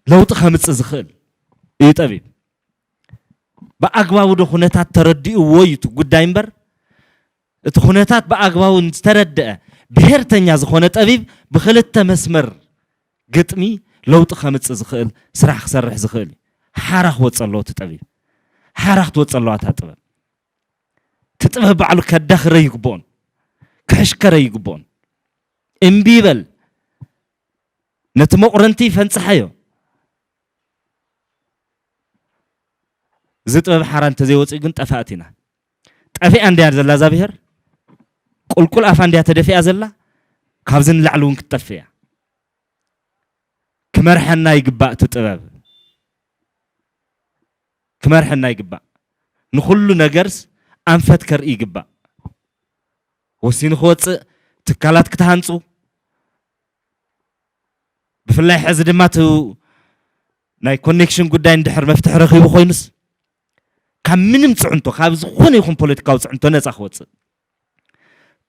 ለውጢ ከምጽእ ዝኽእል እዩ ጠቢብ። ብኣግባቡ ዶ ኩነታት ተረዲእዎ እዩ እቲ ጉዳይ እምበር፣ እቲ ኩነታት ብኣግባቡ ዝተረድአ ብሄርተኛ ዝኾነ ጠቢብ ብኽልተ መስመር ግጥሚ ለውጢ ከምጽእ ዝኽእል ስራሕ ክሰርሕ ዝኽእል እዩ። ሓራ ክወጽእ ኣለዎ እቲ ጠቢብ። ሓራ ክትወጽእ ኣለዋ እታ ጥበብ። እቲ ጥበብ ባዕሉ ከዳኽረ ይግብኦን፣ ክሕሽከረ ይግብኦን። እምቢ ይበል። ነቲ መቑረንቲ ፈንጽሓዮ። እዚ ጥበብ ሓራ እንተዘይወፂኡ ግን ጠፋእቲ ኢና። ጠፊኣ እንድያ ዘላ እዛ ብሄር። ቁልቁል ኣፋ እንድያ ተደፊኣ ዘላ። ካብዚ ንላዕሊ እውን ክትጠፍእ እያ። ክመርሐና ይግባእ፣ እቲ ጥበብ ክመርሐና ይግባእ። ንኹሉ ነገርስ ኣንፈት ከርኢ ይግባእ። ወሲኑ ክወፅእ፣ ትካላት ክትሃንፁ፣ ብፍላይ ሕዚ ድማ እቲ ናይ ኮኔክሽን ጉዳይ እንድሕር መፍትሒ ረኺቡ ኮይኑስ፣ ካብ ምንም ፅዕንቶ፣ ካብ ዝኾነ ይኹን ፖለቲካዊ ፅዕንቶ ነፃ ክወፅእ።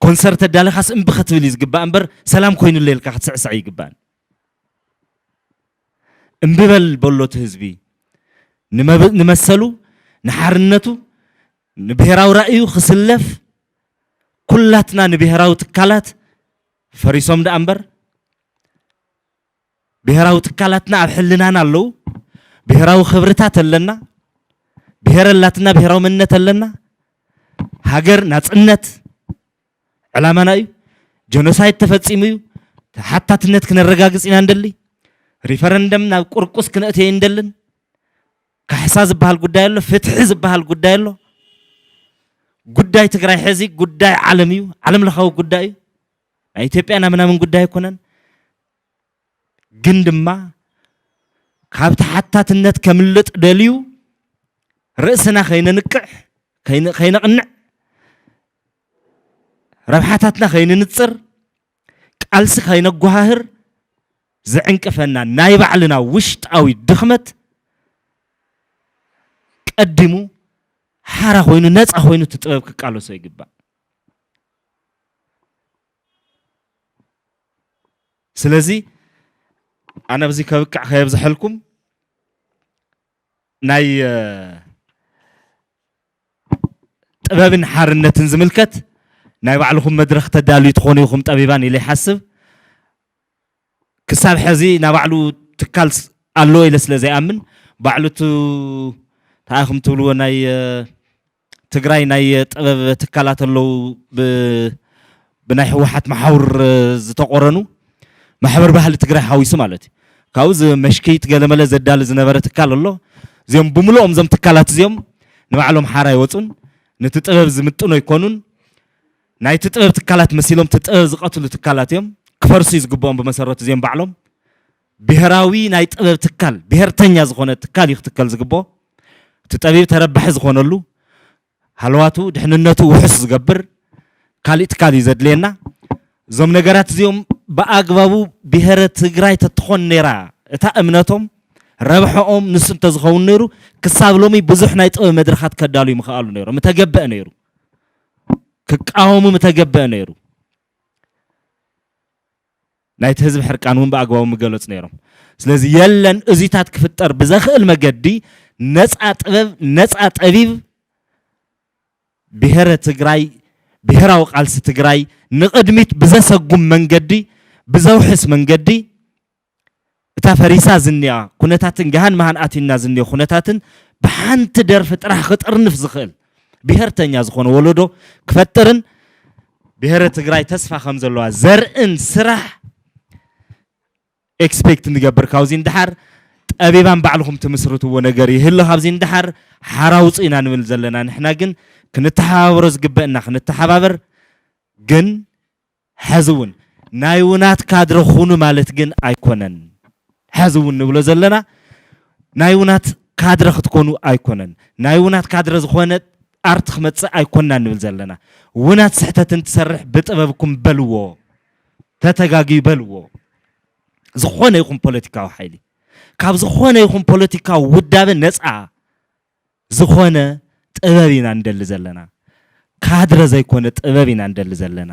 ኮንሰርት ኣዳሊኻስ እምቢ ከትብል እዩ ዝግባእ እምበር፣ ሰላም ኮይኑለይ ኢልካ ክትስዕስዕ ይግባእን። እምቢ በል በሎ እቲ ህዝቢ። ንመብ-፣ ንመሰሉ፣ ንሓርነቱ፣ ንብሄራዊ ራእዩ ክስለፍ፣ ኩላትና ንብሄራዊ ትካላት ፈሪሶም ደኣ እምበር፣ ብሄራዊ ትካላትና ኣብ ሕልናና ኣለዉ። ብሄራዊ ክብርታት ኣለና። ብሄር ኣላትና፣ ብሄራዊ መንነት ኣለና። ሃገር ናጽነት ዕላማና እዩ። ጀኖሳይድ ተፈጺሙ እዩ። ተሓታትነት ክነረጋግጽ ኢና እንደሊ። ሪፈረንደም ናብ ቁርቁስ ክነእትዮ እንደልን። ካሕሳ ዝበሃል ጉዳይ ኣሎ፣ ፍትሒ ዝበሃል ጉዳይ ኣሎ። ጉዳይ ትግራይ ሕዚ ጉዳይ ዓለም እዩ፣ ዓለም ለኻዊ ጉዳይ እዩ። ናይ ኢትዮጵያ ናምናምን ጉዳይ ኣይኮነን። ግን ድማ ካብ ተሓታትነት ከምልጥ ደልዩ ርእስና ከይነንቅሕ፣ ከይነ- ከይነቕንዕ፣ ረብሓታትና ከይንንጽር፣ ቃልሲ ከይነጓሃህር ዝዕንቅፈና ናይ ባዕልና ውሽጣዊ ድኽመት ቀዲሙ ሓራ ኮይኑ፣ ነፃ ኮይኑ እቲ ጥበብ ክቃለሶ ይግባእ። ስለዚ ኣነ ኣብዚ ከብቅዕ ከየብዝሐልኩም፣ ናይ ጥበብን ሓርነትን ዝምልከት ናይ ባዕልኹም መድረኽ ተዳልዩ ትኾኑ ኢኹም ጠቢባን ኢለ ይሓስብ። ክሳብ ሕዚ ናይ ባዕሉ ትካል ኣሎ ኢለ ስለ ዘይኣምን፣ ባዕሉ እቲ እንታይ ኢኹም ትብልዎ ናይ ትግራይ ናይ ጥበብ ትካላት ኣለዉ፣ ብናይ ህወሓት መሓውር ዝተቆረኑ፣ ማሕበር ባህሊ ትግራይ ሓዊሱ ማለት እዩ። ካብኡ መሽክይት ገለመለ ዘዳሊ ዝነበረ ትካል ኣሎ። እዚኦም ብምልኦም እዞም ትካላት እዚኦም ንባዕሎም ሓራ ይወፁን ነቲ ጥበብ ዝምጥኖ ኣይኮኑን። ናይቲ ጥበብ ትካላት መሲሎም እቲ ጥበብ ዝቐትሉ ትካላት እዮም። ክፈርሱ እዩ ዝግብኦም ብመሰረቱ እዚኦም ባዕሎም። ብሄራዊ ናይ ጥበብ ትካል፣ ብሄርተኛ ዝኾነ ትካል እዩ ክትከል ዝግብኦ። እቲ ጠቢብ ተረባሒ ዝኾነሉ፣ ሃለዋቱ ድሕንነቱ ውሑስ ዝገብር ካሊእ ትካል እዩ ዘድልየና። እዞም ነገራት እዚኦም ብኣግባቡ ብሄረ ትግራይ ተትኾን ነይራ እታ እምነቶም፣ ረብሐኦም ንሱ እንተዝኸውን ነይሩ፣ ክሳብ ሎሚ ብዙሕ ናይ ጥበብ መድረኻት ከዳልዩ ምኽኣሉ ነይሮም፣ ምተገበአ ነይሩ። ክቃወሙ ምተገበአ ነይሩ። ናይቲ ህዝቢ ሕርቃን እውን ብኣግባቡ ምገለጹ ነይሮም። ስለዚ የለን፣ እዚታት ክፍጠር ብዘኽእል መገዲ ነፃ ጥበብ፣ ነፃ ጠቢብ፣ ብሄረ ትግራይ፣ ብሄራዊ ቃልሲ ትግራይ ንቕድሚት ብዘሰጉም መንገዲ፣ ብዘውሕስ መንገዲ፣ እታ ፈሪሳ ዝንያ ኩነታትን ገሃን መሃን ኣቲና ዝንዮ ኩነታትን ብሓንቲ ደርፊ ጥራሕ ክጥርንፍ ዝኽእል ብሄርተኛ ዝኾነ ወለዶ ክፈጥርን ብሄረ ትግራይ ተስፋ ከም ዘለዋ ዘርእን ስራሕ ኤክስፔክት ንገብር። ካብዚ ንድሓር ጠቢባን ባዕልኹም ትምስርትዎ ነገር ይህሉ። ካብዚ ንድሓር ሓራ ውፁ ኢና ንብል ዘለና። ንሕና ግን ክንተሓባበሮ ዝግበእና ክንተሓባበር፣ ግን ሕዚ እውን ናይ ውናት ካድረ ኩኑ ማለት ግን ኣይኮነን። ሕዚ እውን ንብሎ ዘለና ናይ ውናት ካድረ ክትኮኑ ኣይኮነን። ናይ ውናት ካድረ ዝኾነ ኣርት ክመጽእ ኣይኮንና ንብል ዘለና። ውናት ስሕተት እንትሰርሕ ብጥበብኩም በልዎ፣ ተተጋግዩ በልዎ። ዝኾነ ይኹን ፖለቲካዊ ሓይሊ ካብ ዝኾነ ይኹን ፖለቲካዊ ውዳበ ነፃ ዝኾነ ጥበብ ኢና ንደሊ ዘለና። ካድረ ዘይኮነ ጥበብ ኢና ንደሊ ዘለና።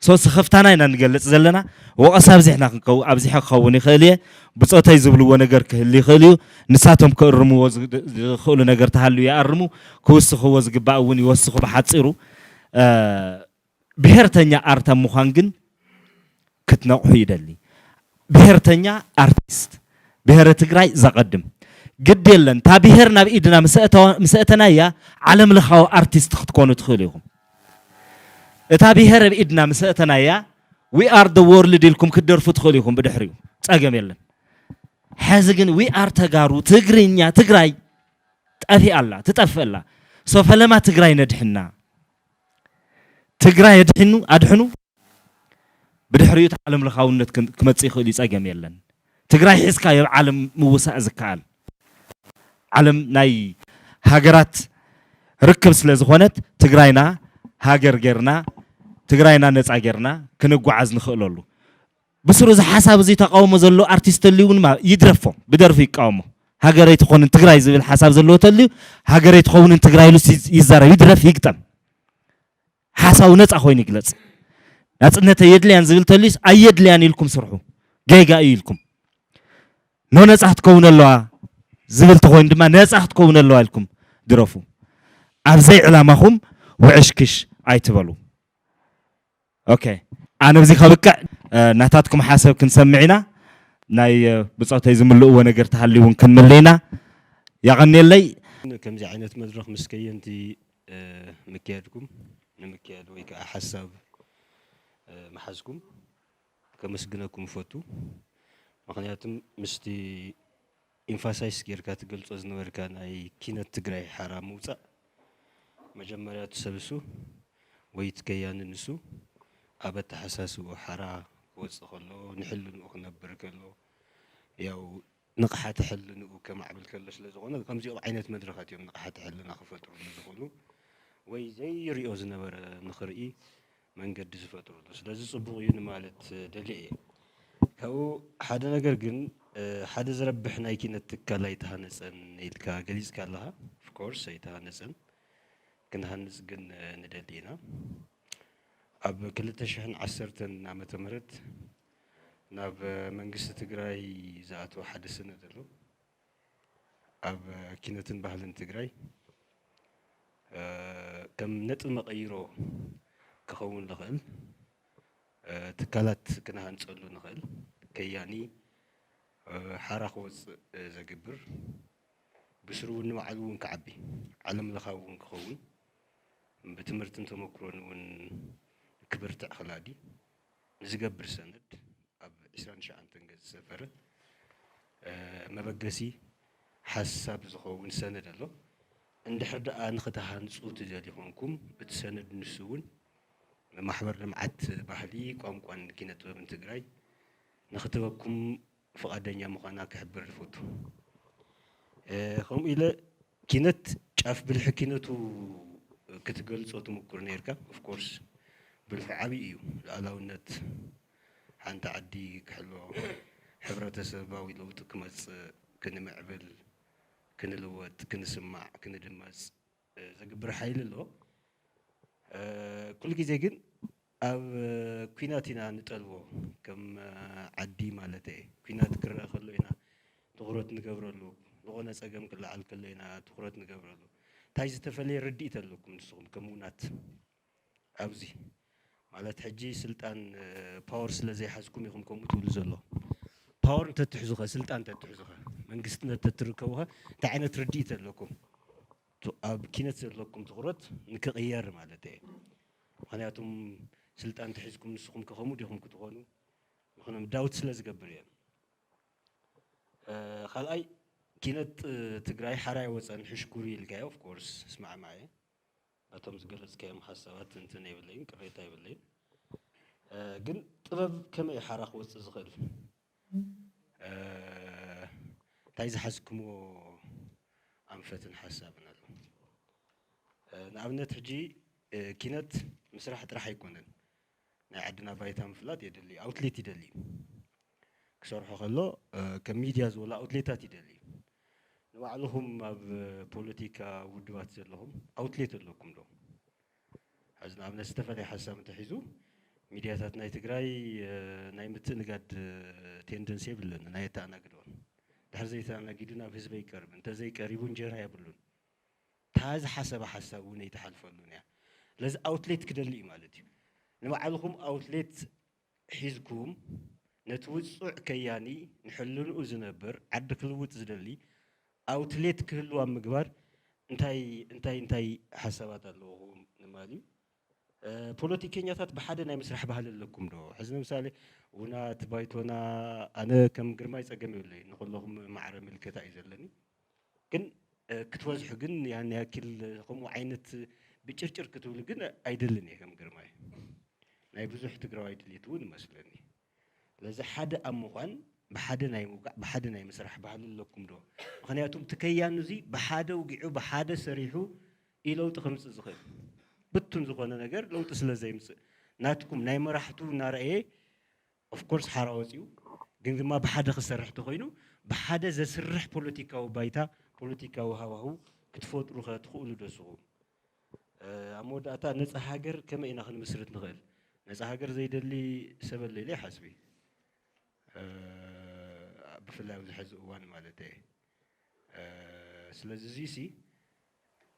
ሶ ስኽፍታና ኢና ንገልጽ ዘለና። ወቐሳ ኣብዚሕና ክንከው ኣብዚሐ ክኸውን ይኽእል እየ። ብጾተይ ዝብልዎ ነገር ክህል ይኽእል እዩ። ንሳቶም ክእርምዎ ዝ- ዝኽእሉ ነገር ተሃልዩ ይኣርሙ፣ ክውስኽዎ ዝግባእ እውን ይወስኹ። ብሓጺሩ እ፣ ብሄርተኛ ኣርት ኣብ ምዃን ግን ክትነቕሑ ይደሊ። ብሄርተኛ ኣርቲስት ብሄረ ትግራይ ዘቐድም ግድ የለን። እታ ብሄር ናብ ኢድና ምስ ኣእተዋ- ምስ ኣእተናያ ዓለም ለኻዊ ኣርቲስት ክትኮኑ ትኽእሉ ኢኹም። እታ ብሄር ኣብ ኢድና ምስ ኣእተናያ we are the world ኢልኩም ክትደርፉ ትኽእሉ ኢኹም ብድሕሪኡ፣ ጸገም የለን። ሕዚ ግን we are ተጋሩ፣ ትግርኛ፣ ትግራይ ጠፊኣ ኣላ፣ ትጠፍእ ኣላ። ሶ ፈለማ ትግራይ ነድሕና። ትግራይ ኣድሕኑ ኣድሕኑ። ብድሕሪኡ እቲ ዓለም ለኻውነት ክን- ክመጽእ ይኽእል እዩ፣ ጸገም የለን። ትግራይ ሒዝካ ኣብ ዓለም ምውሳእ ዝከኣል፣ ዓለም ናይ ሃገራት ርክብ ስለ ዝኾነት ትግራይና ሃገር ጌርና፣ ትግራይና ነፃ ጌርና ክንጓዓዝ ንኽእለሉ። ብስሩ እዚ ሓሳብ እዚ ተቃውሞ ዘሎ ኣርቲስት ተልዩ እውን ማ- ይድረፎ፣ ብደርፊ ይቃወሞ። ሃገረይ ትኾንን ትግራይ ዝብል ሓሳብ ዘለዎ ተልዩ ሃገረይ ትኸውንን ትግራይ ኢሉ ይዛረብ፣ ይድረፍ፣ ይግጠም። ሓሳቡ ነፃ ኮይኑ ይግለፅ። ናፅነተይ የድልያን ዝብል ተልዩስ ኣየድልያን ኢልኩም ስርሑ፣ ጌጋ እዩ ኢልኩም። ኖ፣ ነፃ ክትከውን ኣለዋ ዝብል ተኾይኑ ድማ ነፃ ክትከውን ኣለዋ ኢልኩም ድረፉ። ኣብ ዘይዕላማኹም ውዕሽክሽ ኣይትበሉ። ኦኬ፣ ኣነ ብዚ ከብቅዕ፣ እ፣ ናታትኩም ሓሳብ ክንሰምዕ ኢና። ናይ፣ እ፣ ብጾተይ ዝምልእዎ ነገር ተሃልዩ እውን ክንምልእ ኢና። ያቐንየለይ። ከምዚ ዓይነት መድረኽ ምስ ከየንቲ፣ እ፣ ምክያድኩም፣ ንምክያድ ወይ ከዓ ሓሳብ፣ እ፣ ምሓዝኩም ከመስግነኩም እፈቱ። ምኽንያቱም ምስቲ ኢምፋሳይስ ጌርካ ትገልጾ ዝነበርካ ናይ ኪነት ትግራይ ሓራ ምውጻእ፣ መጀመርያ እቲ ሰብ እሱ ወይ እቲ ከያኒ ንሱ ኣብ ኣተሓሳስብኡ ሓራ ክወጽእ ከሎ፣ ንሕልንኡ ክነብር ከሎ፣ ያው ንቕሓተ ሕልንኡ ከማዕብል ከሎ ስለ ዝኾነ፣ ከምዚኦም ዓይነት መድረኻት እዮም ንቕሓተ ሕልና ክፈጥሩሉ ዝኽእሉ ወይ ዘይሪኦ ዝነበረ ንኽርኢ መንገዲ ዝፈጥሩሉ። ስለዚ ጽቡቕ እዩ ንማለት ደልየ እየ። ካብኡ ሓደ ነገር ግን፣ እ፣ ሓደ ዝረብሕ ናይ ኪነት ትካል ኣይተሃነጸን ኢልካ ገሊጽካ ኣለኻ። ኦፍኮርስ ኣይተሃነጸን። ክንሃንጽ ግን፣ እ፣ ንደሊ ኢና። ኣብ ክልተ ሽሕን ዓሰርተን ዓመተ ምህረት ናብ መንግስቲ ትግራይ ዝኣተወ ሓደ ሰነድ ኣሎ። ኣብ ኪነትን ባህልን ትግራይ፣ እ፣ ከም ነጥቢ መቐይሮ ክኸውን ዝኽእል፣ እ፣ ትካላት ክንሃንጸሉ ንኽእል፣ ከያኒ፣ እ፣ ሓራ ክወጽእ፣ እ፣ ዘግብር፣ ብስሩ እውን ንባዕሉ እውን ክዓቢ፣ ዓለም ለኻዊ እውን ክኸውን፣ ብትምህርትን ተመክሮን እውን ክብርትዕ ክላዲ ዝገብር ሰነድ ኣብ ዕስራን ትሽዓተን ገጽ ዝሰፈረ፣ እ፣ መበገሲ ሓሳብ ዝኸውን ሰነድ ኣሎ። እንድሕር ደኣ ንኽትሃንጹ ትደልዩ ኮንኩም፣ እቲ ሰነድ ንሱ እውን ማሕበር ልምዓት ባህሊ፣ ቋንቋን ኪነ ጥበብን ትግራይ ንኽትበኩም ፍቓደኛ ምዃና ክሕብር እፈቱ። እ፣ ከምኡ ኢለ ኪነት ጫፍ ብልሒ ኪነቱ ክትገልጾ ትምኩር ነይርካ። ኦፍኮርስ ብልሑ ዓብዪ እዩ። ሉዓላውነት ሓንቲ ዓዲ ክሕሎ፣ ሕብረተሰባዊ ለውጢ ክመጽእ፣ ክንምዕብል፣ ክንልወጥ፣ ክንስማዕ፣ ክንድመጽ፣ እ፣ ዘግብር ሓይሊ ኣሎ። እ፣ ኩሉ ግዜ ግን ኣብ፣ እ፣ ኲናት ኢና ንጠልቦ፣ ከም፣ እ፣ ዓዲ ማለት እየ። ኲናት ክረአ ከሎ ኢና ትኹረት ንገብረሉ፣ ዝኾነ ጸገም ክለዓል ከሎ ኢና ትኹረት ንገብረሉ። እንታይ ዝተፈለየ ርድኢት ኣለኩም ንስኹም ከም ውናት ኣብዚ? ማለት ሕጂ ስልጣን፣ እ፣ ፓወር ስለ ዘይሓዝኩም ኢኹም ከምኡ ትብሉ ዘሎ። ፓወር እንተትሕዙኸ፣ ስልጣን እንተትሕዙኸ፣ መንግስትነት እንተትርከቡኸ እንታይ ዓይነት ርድኢት ኣለኩም? ቱ-፣ ኣብ ኪነት ዘለኩም ትኹረት ንክቕየር ማለት እየ። ምኽንያቱም ስልጣን ተሒዝኩም ንስኹም ከ ከምኡ ዲኹም ክትኾኑ? ምኽንያቱም ዳውት ስለ ዝገብር እየ። እ፣ ካልኣይ ኪነት፣ እ፣ ትግራይ ሓራ ኣይወፀን ሕሽኩር ኢልካዮ። ኦፍኮርስ እስማዕማዕ እየ። በቶም ዝገለፅካዮም ሓሳባት እንትን የብለይን፣ ቅሬታ የብለይን። እ፣ ግን ጥበብ ከመይ እዩ ሓራ ክወፅእ ዝኽእል? እ፣ እንታይ ዝሓዝክምዎ ኣንፈትን ሓሳብን ኣሎ? እ፣ ንኣብነት ሕጂ፣ እ፣ ኪነት ምስራሕ ጥራሕ ኣይኮነን። ናይ ዓድና ባይታ ምፍላጥ የድሊ፣ ኣውትሌት ይደሊ እዩ። ክሰርሖ ከሎ፣ እ፣ ከም ሚድያ ዝበሉ ኣውትሌታት ይደሊ እዩ። ንባዕልኹም ኣብ ፖለቲካ ውድባት ዘለኹም ኣውትሌት ኣለኩም ዶ? ሕዚ ንኣብነት ዝተፈላለየ ሓሳብ እንተሒዙ፣ ሚድያታት ናይ ትግራይ፣ እ፣ ናይ ምትእንጋድ፣ እ፣ ቴንደንሲ የብለን፣ ናይ ኣተኣናግድኦን። ድሕር ዘይተኣናጊዱ ናብ ህዝቢ ይቀርብ፣ እንተዘይቀሪቡ እንጀራ የብሉን። እታ ዝሓሰበ ሓሳብ እውን ኣይትሓልፈሉን እያ። ስለዚ ኣውትሌት ክደሊ እዩ ማለት እዩ። ንባዕልኹም ኣውትሌት ሒዝኩም ነቲ ውጹዕ ከያኒ ንሕልንኡ ዝነብር ዓዲ ክልውጥ ዝደሊ ኣውትሌት ክህልው ኣብ ምግባር እንታይ እንታይ እንታይ ሓሳባት ኣለውኹም ንማል እዩ? እ፣ ፖለቲከኛታት ብሓደ ናይ ምስራሕ ባህሊ ኣለኩም ዶ? ሕዚ ንምሳሌ ውናት ባይቶና፣ ኣነ ከም ግርማይ ጸገም የብለይ፣ ንኹለኹም ማዕረ ምልከታ እዩ ዘለኒ። ግን፣ እ፣ ክትበዝሑ ግን ያን ያክል ከምኡ ዓይነት ብጭርጭር ክትብሉ ግን ኣይደልን እየ ከም ግርማይ። ናይ ብዙሕ ትግራዋይ ድሌት እውን ይመስለኒ። ስለዚ ሓደ ኣብ ምዃን ብሓደ ናይ ምውጋዕ፣ ብሓደ ናይ ምስራሕ ባህሊ ኣለኩም ዶ? ምኽንያቱም እቲ ከያኑ እዚ ብሓደ ውጊዑ፣ ብሓደ ሰሪሑ እዩ ለውጢ ከምጽእ ዝኽእል። ብቱን ዝኾነ ነገር ለውጢ ስለ ዘይምጽእ፣ ናትኩም ናይ መራሕቱ እናረኣየ፣ ኦፍኮርስ ሓራ ወፂኡ፣ ግን ድማ ብሓደ ክሰርሕ ተኾይኑ፣ ብሓደ ዘስርሕ ፖለቲካዊ ባይታ፣ ፖለቲካዊ ሃዋህው ክትፈጥሩ ከ ትኽእሉ ዶ ንስኹም? እ፣ ኣብ መወዳእታ ነፃ ሃገር ከመይ ኢና ክንምስርት ንኽእል? ነፃ ሃገር ዘይደሊ ሰብ ኣሎ ኢለ ይሓስብ እየ። እ፣ ብፍላይ ኣብዚ ሕዚ እዋን ማለት እየ። እ፣ ስለዚ እዚሲ፣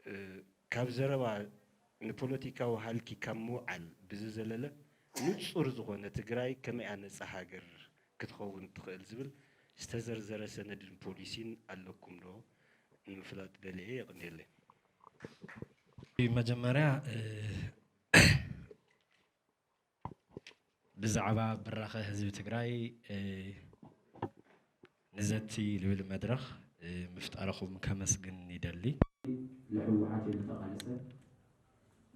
እ፣ ካብ ዘረባ ንፖለቲካዊ ሃልኪ ካብ ምውዓል ብዝዘለለ፣ ንጹር ዝኾነ ትግራይ ከመይ እያ ነጻ ሃገር ክትኸውን ትኽእል ዝብል ዝተዘርዘረ ሰነድን ፖሊሲን ኣለኩም ዶ? ንምፍላጥ ደልየ እየ። የቐንየለይ። መጀመርያ፣ እ፣ ብዛዕባ ብራኸ ህዝቢ ትግራይ፣ እ፣ ንዘቲ ልብል መድረኽ፣ እ፣ ምፍጣርኹም ከመስግን ይደሊ። ንህወሓት ኢሉ ዝተቓለሰ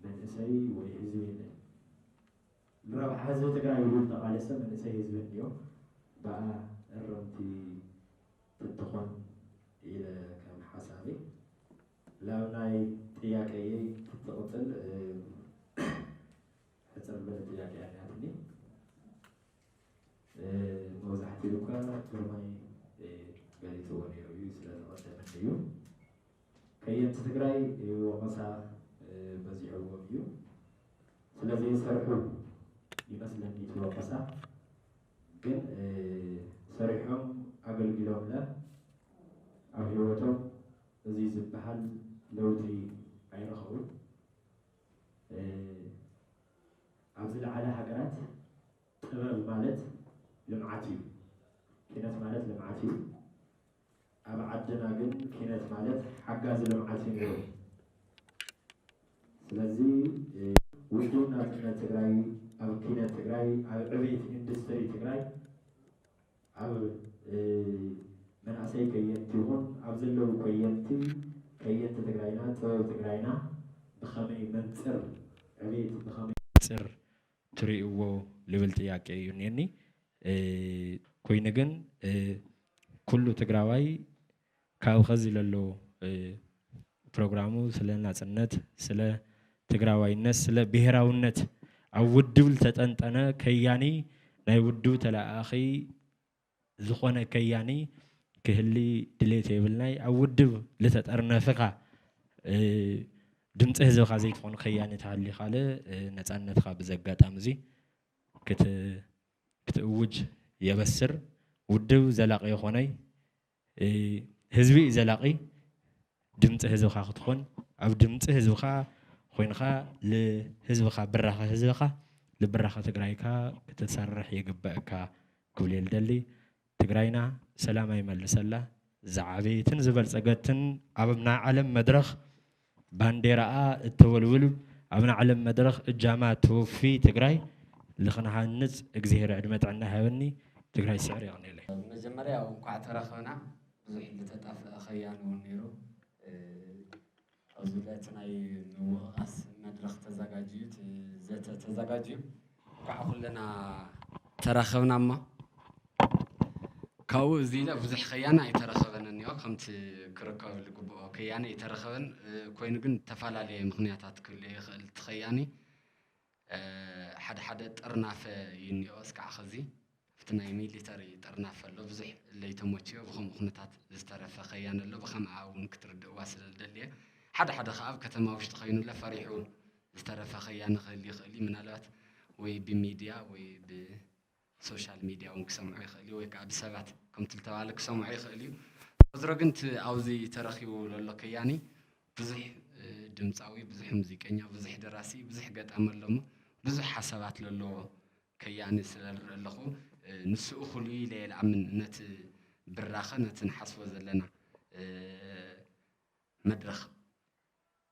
መንእሰይ ወይ ህዝቢ የለን። ንረብሓ ህዝቢ ትግራይ ኢሉ ዝተቓለሰ መንእሰይ ህዝቢ እንድዮ። ብኣ እረምቲ ትትኾን ኢለ ከም ሓሳበይ። ላብ ናይ ጥያቄየይ ክትቕጽል፣ እ፣ ሕጽር ዝበለ ጥያቄ እያ ናትኒ። እ፣ መብዛሕትኡ እኳ ግርማይ፣ እ፣ ገሊጽዎ ነይሩ እዩ፣ ስለ ዝቐደመኒ እዩ። ከየንቲ ትግራይ፣ እ፣ ወቐሳ፣ እ፣ በዚሕዎም እዩ። ስለ ዘይሰርሑ ይመስለኒ እቲ ወቐሳ። ግን፣ እ፣ ሰሪሖም ኣገልጊሎምለ ኣብ ህይወቶም እዚ ዝበሃል ለውጢ ኣይረኸቡን። እ፣ ኣብ ዝለዓለ ሃገራት ጥበብ ማለት ልምዓት እዩ። ኪነት ማለት ልምዓት እዩ። ኣብ ዓድና ግን ኪነት ማለት ሓጋዚ ልምዓት እዩ ነይሩ። ስለዚ፣ እ፣ ውድብ ናጽነት ትግራይ ኣብ ኪነት ትግራይ፣ ኣብ ዕቤት ኢንዱስትሪ ትግራይ፣ ኣብ፣ እ፣ መናእሰይ ከየንቲ ይኹን ኣብ ዘለዉ ከየንቲ፣ ከየንቲ ትግራይና፣ ጥበብ ትግራይና ብኸመይ መንጽር ዕቤት፣ ብኸመይ መንጽር ትርእይዎ ልብል ጥያቄ እዩ እኒአኒ። እ፣ ኮይኑ ግን፣ እ፣ ኩሉ ትግራዋይ ካብ ኸዚ ለሎ፣ እ፣ ፕሮግራሙ ስለ ናጽነት፣ ስለ ትግራዋይነት፣ ስለ ብሄራውነት ኣብ ውድብ ዝተጠንጠነ ከያኒ፣ ናይ ውድብ ተለኣኣኺ ዝኾነ ከያኒ ክህሊ ድሌት የብልናይ። ኣብ ውድብ ልተጠርነፍኻ፣ እ፣ ድምፂ ህዝብኻ ዘይትኾን ከያኒ ተሃሊኻለ፣ እ፣ ነፃነትኻ ብዚ ኣጋጣሚ እዚ ክት-፣ ክትእውጅ የበስር። ውድብ ዘላቂ ይኾነይ፣ እ፣ ህዝቢ እዩ ዘላቂ። ድምፂ ህዝብኻ ክትኾን፣ ኣብ ድምፂ ህዝብኻ ኮይንኻ ልህዝብኻ፣ ብራኸ ህዝብኻ፣ ልብራኸ ትግራይካ ክትሰርሕ ይግበእካ ክብል እየ ልደሊ። ትግራይና ሰላማ ይመልሰላ። ዝዓበየትን ዝበልፀገትን ኣብ ናይ ዓለም መድረኽ ባንዴራኣ እተወልውል፣ ኣብ ናይ ዓለም መድረኽ እጃማ ትውፊ ትግራይ ልኽንሃንፅ እግዚኣብሔር ዕድመ ጥዕና ይሃበኒ። ትግራይ ስዕር። የቐንየለይ። መጀመርያ እንኳዕ ተራኸብና። ብዙሕ ዝተጣፍአ ኸያኑ እውን ነይሩ። እ፣ ኣብዚ ዕለት ናይ ምውቕቓስ መድረኽ ተዘጋጅዩ፣ እቲ ዘተ ተዘጋጅዩ፣ እንኳዕ ኩልና ተራኸብና። እሞ ካብኡ እዚ ኢለ ብዙሕ ኸያኒ ኣይተረኸበን እኒኦ፣ ከምቲ ክርከብ ዝግብኦ ከያኒ ኣይተረኸበን። እ፣ ኮይኑ ግን ዝተፈላለየ ምኽንያታት ክህልዮ ይኽእል። እቲ ኸያኒ፣ እ፣ ሓደ ሓደ ጥርናፈ እዩ እኒኦ። እስካዕ ኸዚ ኣብቲ ናይ ሚሊተሪ ጥርናፈ ኣሎ፣ ብዙሕ ለይተመችዮ ብኸምኡ ኩነታት ዝተረፈ ኸያኒ ኣሎ። ብኸምኣ እውን ክትርድእዋ ስለ ዝደልየ፣ ሓደ ሓደ ኸዓ ኣብ ከተማ ውሽጢ ኸይኑለ ፈሪሑ ዝተረፈ ኸያኒ ክህል ይኽእል እዩ። ምናልባት ወይ ብሚድያ ወይ ብሶሻል ሚድያ እውን ክሰምዖ ይኽእል እዩ፣ ወይ ከዓ ብሰባት ከምቲ ዝተባህለ ክሰምዖ ይኽእል እዩ። ዝሮ ግን እቲ ኣብዚ ተረኺቡ ዘሎ ከያኒ ብዙሕ፣ እ፣ ድምፃዊ፣ ብዙሕ ሙዚቀኛ፣ ብዙሕ ደራሲ፣ ብዙሕ ገጣሚ ኣሎ እሞ ብዙሕ ሓሳባት ለለዎ ከያኒ ስለ ዝርኢ ኣለኹ። እ፣ ንሱ እኹል እዩ ኢለ እየ ዝኣምን ነቲ ብራኸ፣ ነቲ ንሓስቦ ዘለና፣ እ፣ መድረኽ።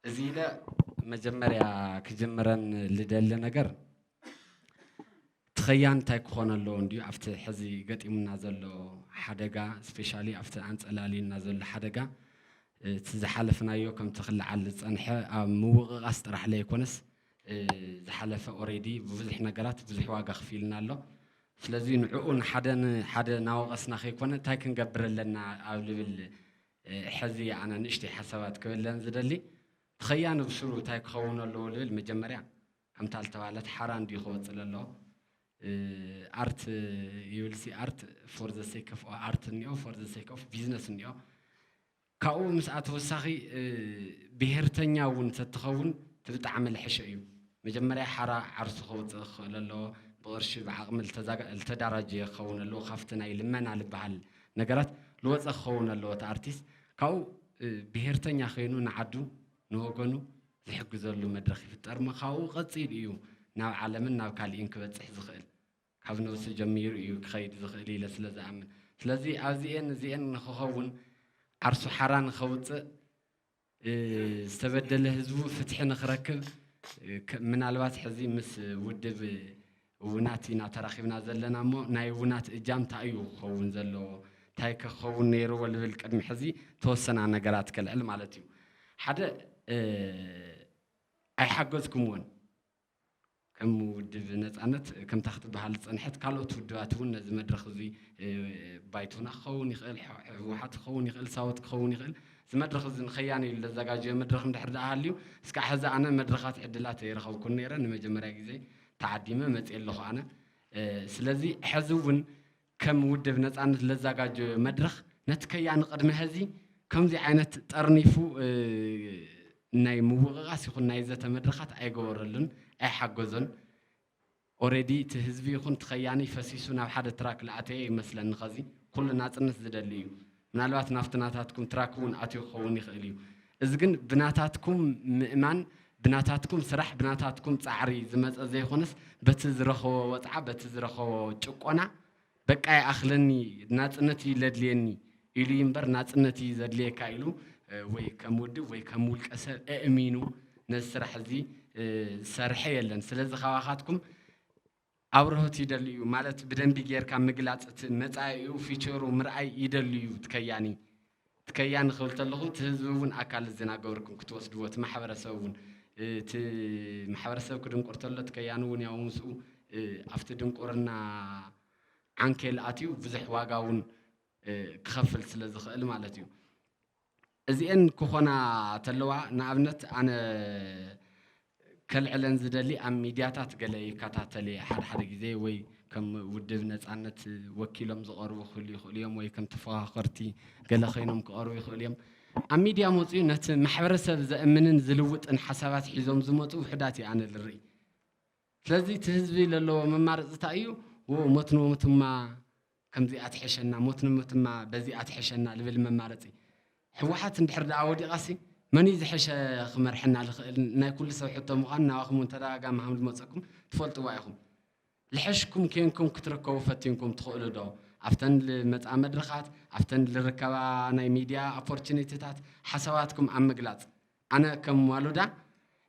እዚ ኢለ መጀመርያ ክጅምረን ልደሊ ነገር፣ እቲ ኸያኒ እንታይ ክኾን ኣለዎ እንድዩ ኣብቲ ሕዚ ገጢሙና ዘሎ ሓደጋ፣ ስፔሻሊ ኣብቲ ኣንጸላልዩና ዘሎ ሓደጋ፣ እቲ ዝሓለፍናዮ ከምቲ ክለዓል ዝጸንሐ ኣብ ምውቕቓስ ጥራሕ ለይኮነስ፣ እ፣ ዝሓለፈ ኦሬዲ ብብዙሕ ነገራት ብዙሕ ዋጋ ከፊልና ኣሎ። ስለዚ ንዕኡ ንሓደ ን-፣ ሓደ እናወቐስና ከይኮነ እንታይ ክንገብር ኣለና ኣብ ልብል፣ እ፣ ሕዚ ኣነ ንእሽተይ ሓሳባት ክብለን ዝደሊ። እቲ ኸያኒ ብስሩ እንታይ ክኸውን ኣለዎ ልብል መጀመርያ ከምታ ዝተባህለት ሓራ እንድዩ ክወፅእ ኣለዎ። እ፣ ኣርት ይብል ሲ ኣርት for the sake of art እኒኦ፣ for the sake of business እኒኦ። ካብኡ ምስኣ ተወሳኺ፣ እ፣ ብሄርተኛ እውን ተትኸውን እቲ ብጣዕሚ ልሕሸ እዩ። መጀመርያ ሓራ ዓርሱ ከውፅእ ክኽእል ኣለዎ። ብቕርሺ ብዓቕሚ ልተዛጋ-፣ ልተዳራጀየ ክኸውን ኣለዎ። ካብቲ ናይ ልመና ልበሃል ነገራት ልወፀ ክኸውን ኣለዎ እቲ ኣርቲስት። ካብኡ፣ እ፣ ብሄርተኛ ከይኑ ንዓዱ ንወገኑ ዝሕግዘሉ መድረኽ ይፍጠር እሞ ካብኡ ቀፂሉ እዩ ናብ ዓለምን ናብ ካሊእን ክበፅሕ ዝኽእል። ካብ ነብሱ ጀሚሩ እዩ ክኸይድ ዝኽእል ኢለ ስለ ዝኣምን። ስለዚ ኣብዚኤን እዚኤን ንክኸውን ዓርሱ ሓራ ንኸውፅእ፣ ዝተበደለ ህዝቡ ፍትሒ ንኽረክብ፣ ምናልባት ሕዚ ምስ ውድብ ውናት ኢና ተራኺብና ዘለና እሞ፣ ናይ ውናት እጃም እንታይ እዩ ክኸውን ዘለዎ፣ እንታይ ክኸውን ነይርዎ ልብል ቅድሚ ሕዚ ተወሰና ነገራት ከልዕል ማለት እዩ። ሓደ፣ ኣይሓገዝኩምዎን። ከም ውድብ ነጻነት ከምታ ክትበሃል ዝጸንሐት፣ ካልኦት ውድባት እውን ነዚ መድረኽ እዚ፣ ባይቶና ክኸውን ይኽእል፣ ህወሓት ክኸውን ይኽእል፣ ሳወት ክኸውን ይኽእል፣ እዚ መድረኽ እዚ ንኸያኒ ኢሉ ዘዘጋጀዮ መድረኽ እንድሕር ደኣ ሃልዩ፣ እስካዕ ሕዚ ኣነ መድረኻት ዕድላት ኣይረኸብኩን ነይረ። ንመጀመርያ ግዜ ተዓዲመ መጽየ ኣለኹ ኣነ። ስለዚ ሕዚ እውን ከም ውድብ ነጻነት ለዛጋጀዮ መድረኽ ነቲ ከያኒ ቅድሚ ሕዚ ከምዚ ዓይነት ጠርኒፉ ናይ ምውቕቓስ ይኹን ናይ ዘተ መድረኻት ኣይገበረሉን፣ ኣይሓገዞን። ኦረዲ እቲ ህዝቢ ይኹን እቲ ከያኒ ፈሲሱ ናብ ሓደ ትራክ ልኣተየ ይመስለኒ። ኸዚ ኩሉ ናጽነት ዝደሊ እዩ። ምናልባት ናብቲ ናታትኩም ትራክ እውን ኣትዩ ክኸውን ይኽእል እዩ። እዚ ግን ብናታትኩም ምእማን፣ ብናታትኩም ስራሕ፣ ብናታትኩም ጻዕሪ ዝመጸ ዘይኮነስ፣ በቲ ዝረኸቦ ወጽዓ፣ በቲ ዝረኸቦ ጭቆና፣ በቃ ይኣኽለኒ፣ ናጽነት እዩ ለድልየኒ ኢሉ እዩ እምበር፣ ናጽነት እዩ ዘድልየካ ኢሉ፣ እ፣ ወይ ከም ውድብ ወይ ከም ውልቀ ሰብ ኣእሚኑ ነዚ ስራሕ እዚ፣ እ፣ ዝሰርሐ የለን። ስለዚ ካባኻትኩም ኣብርሆት ይደሊ እዩ ማለት፣ ብደንቢ ጌርካ ምግላጽ፣ እቲ መጻኢኡ፣ ፊቸሩ ምርኣይ ይደሊ እዩ እቲ ከያኒ። እቲ ከያኒ ክብል ተለኹ፣ እቲ ህዝቢ እውን ኣካል እዚ እናገበርኩም ክትወስድዎ፣ እቲ ማሕበረሰብ እውን፣ እቲ ማሕበረሰብ ክድንቁር ተሎ፣ እቲ ከያኒ እውን ያው ምስኡ፣ እ፣ ኣብቲ ድንቁርና ዓንኬል ኣትዩ ብዙሕ ዋጋ እውን፣ እ፣ ክኸፍል ስለ ዝኽእል ማለት እዩ። እዚኤን ክኾና ተለዋ፣ ንኣብነት ኣነ ከልዕለን ዝደሊ፣ ኣብ ሚድያታት ገለ ይከታተል እየ ሓደ ሓደ ግዜ፣ ወይ ከም ውድብ ነጻነት ወኪሎም ዝቐርቡ ክህሉ ይኽእሉ እዮም፣ ወይ ከም ተፈኻኸርቲ ገለ ኮይኖም ክቐርቡ ይኽእሉ እዮም። ኣብ ሚድያ መፅኡ ነቲ ማሕበረሰብ ዘእምንን ዝልውጥን ሓሳባት ሒዞም ዝመፁ ውሑዳት እየ ኣነ ዝርኢ። ስለዚ እቲ ህዝቢ ለለዎ መማረፂ እንታይ እዩ? ዎ፣ ሞት ንሞትማ ከምዚኣ ትሕሸና፣ ሞት ንሞትማ በዚኣ ትሕሸና ልብል መማረፂ። ህወሓት እንድሕር ደኣ ወዲቓሲ መን እዩ ዝሐሸ ክመርሐና ዝኽእል? ናይ ኩሉ ሰብ ሕቶ ምዃኑ ናባኹም እውን ተደጋጋሚ ሃም ዝመፀኩም ትፈልጥዋ ኢኹም። ልሐሽኩም ኬንኩም ክትርከቡ ፈቲንኩም ትኽእሉ ዶ? ኣብተን ልመፃ መድረኻት፣ ኣብተን ልርከባ ናይ ሚድያ ኦፖርቹኒቲታት ሓሳባትኩም ኣብ ምግላፅ። ኣነ ከም ዋሉዳ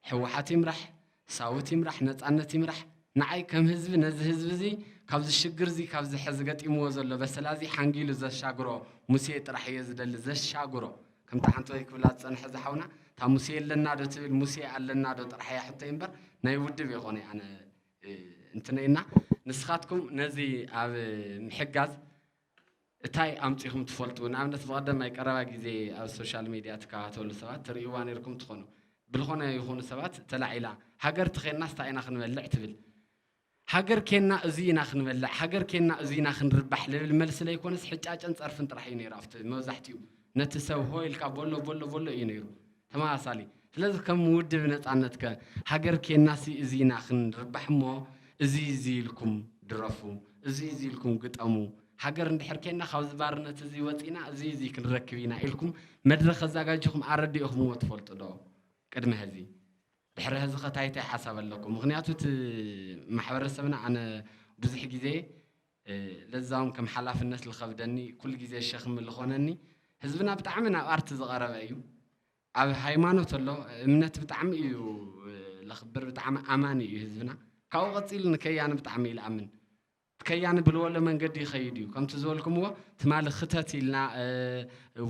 ህወሓት ይምራሕ፣ ሳውት ይምራሕ፣ ነፃነት ይምራሕ፣ ንዓይ ከም ህዝቢ ነዚ ህዝቢ እዚ ካብዚ ሽግር እዚ፣ ካብዚ ሕዚ ገጢምዎ ዘሎ በሰላ እዚ ሓንጊሉ ዘሻግሮ ሙሴ ጥራሕ እየ ዝደሊ፣ ዘሻግሮ። ከምቲ ሓንቲ ወይ ክብላ ዝፀንሐ ዝሓውና፣ እታ ሙሴ የለና ዶ ትብል፣ ሙሴ ኣለና ዶ ጥራሕ እያ ሕቶይ እምበር ናይ ውድብ የኾነ ኣነ፣ እ፣ እንትነይና። ንስኻትኩም ነዚ ኣብ ምሕጋዝ እንታይ ኣምጺኹም ትፈልጡ? ንኣብነት ብቐደማይ ቀረባ ግዜ ኣብ ሶሻል ሚድያ ትከታተሉ ሰባት ትርእይዋ ነይርኩም ትኾኑ። ብልኾነ ይኹኑ ሰባት ተላዒላ፣ ሃገር ተኼንናስ እንታይ ኢና ክንበልዕ ትብል። ሃገር ኬንና እዚ ኢና ክንበልዕ፣ ሃገር ኬንና እዚ ኢና ክንርባሕ ልብል መልሲ ለይኮነስ ሕጫጨን ጸርፍን ጥራሕ እዩ ነይሩ ኣብቲ መብዛሕትኡ። ነቲ ሰብ ሆ ኢልካ ቦሎ ቦሎ ቦሎ እዩ ነይሩ። ተመሳሳሊ። ስለዚ ከም ውድብ ነጻነት ከ ሃገር ኬንናሲ እዚ ኢና ክንርባሕ እሞ እዚ እዚ ኢልኩም ድረፉ፣ እዚ እዚ ኢልኩም ግጠሙ። ሃገር እንድሕር ኬንና ካብዚ ባርነት እዚ ወጺና እዚ እዚ ክንረክብ ኢና ኢልኩም መድረኽ ኣዘጋጅኹም ኣረዲእኹምዎ ትፈልጡ ዶ? ቅድሚ ሕዚ። ድሕሪ ሕዚ ከ እንታይ እንታይ ሓሳብ ኣለኩም? ምኽንያቱ እቲ ማሕበረሰብና ኣነ ብዙሕ ግዜ፣ እ፣ ለዛውም ከም ሓላፍነት ዝኸብደኒ፣ ኩሉ ግዜ ሸኽሚ ዝኾነኒ፣ ህዝብና ብጣዕሚ ናብ ኣርቲ ዝቐረበ እዩ። ኣብ ሃይማኖት ኣሎ፣ እምነት ብጣዕሚ እዩ፣ እ፣ ለኽብር፣ ብጣዕሚ ኣማኒ እዩ ህዝብና። ካብኡ ቀጺሉ ንከያኒ ብጣዕሚ እዩ ልኣምን። እቲ ከያኒ ብልወሎ መንገዲ ይኸይድ እዩ። ከምቲ ዝበልኩምዎ፣ ትማሊ ክተት ኢልና፣ እ፣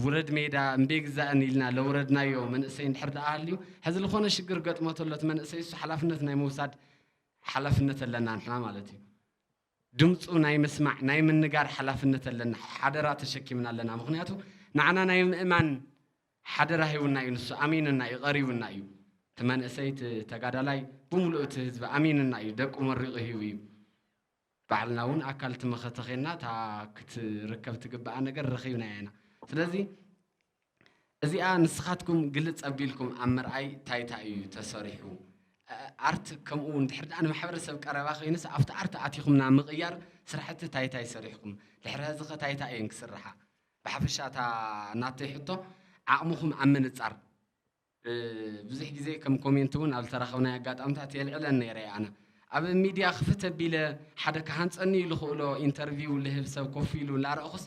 ውረድ ሜዳ፣ እምቤ ግዛእን ኢልና ለውረድናዮ መንእሰይ እንድሕር ደኣ ሃልዩ፣ ሕዚ ዝኾነ ሽግር ገጥሞ ተሎ እቲ መንእሰይ እሱ ሓላፍነት ናይ ምውሳድ ሓላፍነት ኣለና ንሕና ማለት እዩ። ድምፁ ናይ ምስማዕ፣ ናይ ምንጋር ሓላፍነት ኣለና። ሓደራ ተሸኪምና ኣለና። ምኽንያቱ ንዓና ናይ ምእማን ሓደራ ሂቡና እዩ፣ ንሱ ኣሚኑና እዩ፣ ቀሪቡና እዩ። እቲ መንእሰይ፣ እቲ ተጋዳላይ፣ ብምሉኡ እቲ ህዝቢ ኣሚኑና እዩ፣ ደቁ መሪቑ ሂቡ እዩ። ባዕልና እውን ኣካል እቲ መኸተ ኼንና እታ ክትርከብ ትግባኣ ነገር ረኺብናያ ኢና። ስለዚ እዚኣ ንስኻትኩም ግልጽ ኣቢልኩም ኣብ ምርኣይ እንታይ እንታይ እዩ ተሰሪሑ? እ፣ ኣርት ከምኡ እውን ድሕሪ ደኣ ንማሕበረሰብ ቀረባ ኮይኑስ ኣብቲ ኣርት ኣቲኹም ናብ ምቕያር ስራሕቲ እንታይ እንታይ ሰሪሕኩም? ድሕሪ ሕዚ ኸ እንታይ እንታይ እየን ክስርሓ? ብሓፈሻ እታ ናተይ ሕቶ ዓቕምኹም ኣብ ምንጻር። እ፣ ብዙሕ ግዜ ከም ኮሜንት እውን ኣብ ዝተራኸብናዮ ኣጋጣምታት የልዕለን ነይረ እየ ኣነ። ኣብ ሚድያ ክፍት ኣቢለ ሓደ ክሃንጸኒ ኢሉ ክእሎ ኢንተርቪው ልህብ ሰብ ኮፍ ኢሉ እናረእኹስ፣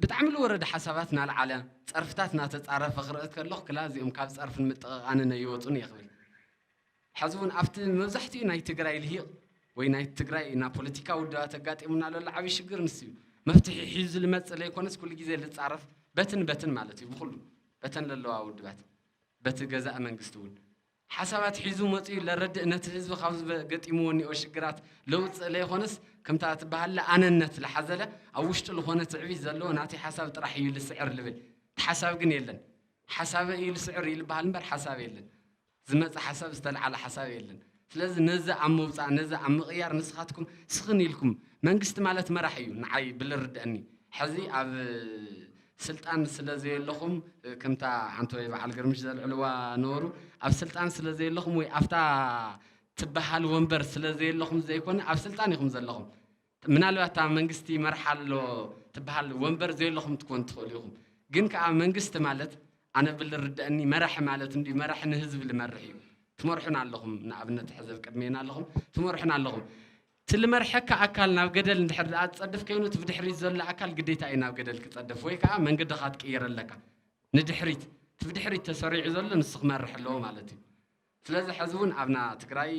ብጣዕሚ ዝወረደ ሓሳባት እናልዓለ፣ ጸርፍታት እናተጻረፈ ክርኢ ከለኹ፣ ክላ እዚኦም ካብ ጸርፍን ምጥቕቓንን ኣይወጹን እየ ክብል። ሕዚ እውን ኣብቲ መብዛሕትኡ ናይ ትግራይ ልሂቕ ወይ ናይ ትግራይ እና ፖለቲካ ውድባት ኣጋጢሙና ዘሎ ዓብዪ ሽግር ንሱ እዩ። መፍትሒ ሒዙ ዝመጽእ ዘይኮነስ ኩሉ ግዜ ዝጻረፍ በትን በትን ማለት እዩ፣ ብኹሉ በተን ዘለዋ ውድባት፣ በቲ ገዛእ መንግስቲ እውን ሓሳባት ሒዙ መጺኡ ለረድእ ነቲ ህዝቢ ካብ ዝገጢምዎ እኒኦ ሽግራት ለውፅእ ለይኮነስ ከምታ ትበሃል ኣነነት ዝሓዘለ ኣብ ውሽጡ ዝኾነ ትዕቢት ዘለዎ ናተይ ሓሳብ ጥራሕ እዩ ልስዕር ልብል። እቲ ሓሳብ ግን የለን። ሓሳበ እዩ ልስዕር እዩ ልበሃል እምበር ሓሳብ የለን። ዝመጽእ ሓሳብ ዝተለዓለ ሓሳብ የለን። ስለዚ ነዚ ኣብ ምውጻእ፣ ነዚ ኣብ ምቕያር ንስኻትኩም ስኽን ኢልኩም፣ መንግስቲ ማለት መራሕ እዩ ንዓይ ብልርድአኒ። ሕዚ ኣብ ስልጣን ስለ ዘየለኹም፣ ከምታ ሓንቲ ወይ በዓል ግርምሽ ዘልዕልዋ ነበሩ፣ ኣብ ስልጣን ስለ ዘየለኹም ወይ ኣብታ ትበሃል ወንበር ስለ ዘየለኹም ዘይኮነ ኣብ ስልጣን ኢኹም ዘለኹም። ምናልባት እታ መንግስቲ ይመርሓ ኣሎ ትበሃል ወንበር ዘየለኹም ትኮን ትኽእሉ ኢኹም። ግን ከኣ መንግስቲ ማለት ኣነ ብልርድአኒ መራሒ ማለት እንዲ መራሒ ንህዝቢ ልመርሕ እዩ። ትመርሑን ኣለኹም፣ ንኣብነት ሕዚ ኣብ ቅድሜና ኣለኹም፣ ትመርሑን ኣለኹም። እቲ ልመርሐካ ኣካል ናብ ገደል እንድሕር ደኣ ዝጸድፍ ከይኑ እቲ ብድሕሪት ዘሎ ኣካል ግዴታ እዩ ናብ ገደል ክጸድፍ ወይ ከኣ መንገድኻ ትቅይር ኣለካ። ንድሕሪት እቲ ብድሕሪት ተሰሪዑ ዘሎ ንሱ ክመርሕ ኣለዎ ማለት እዩ። ስለዚ ሕዚ እውን ኣብና ትግራይ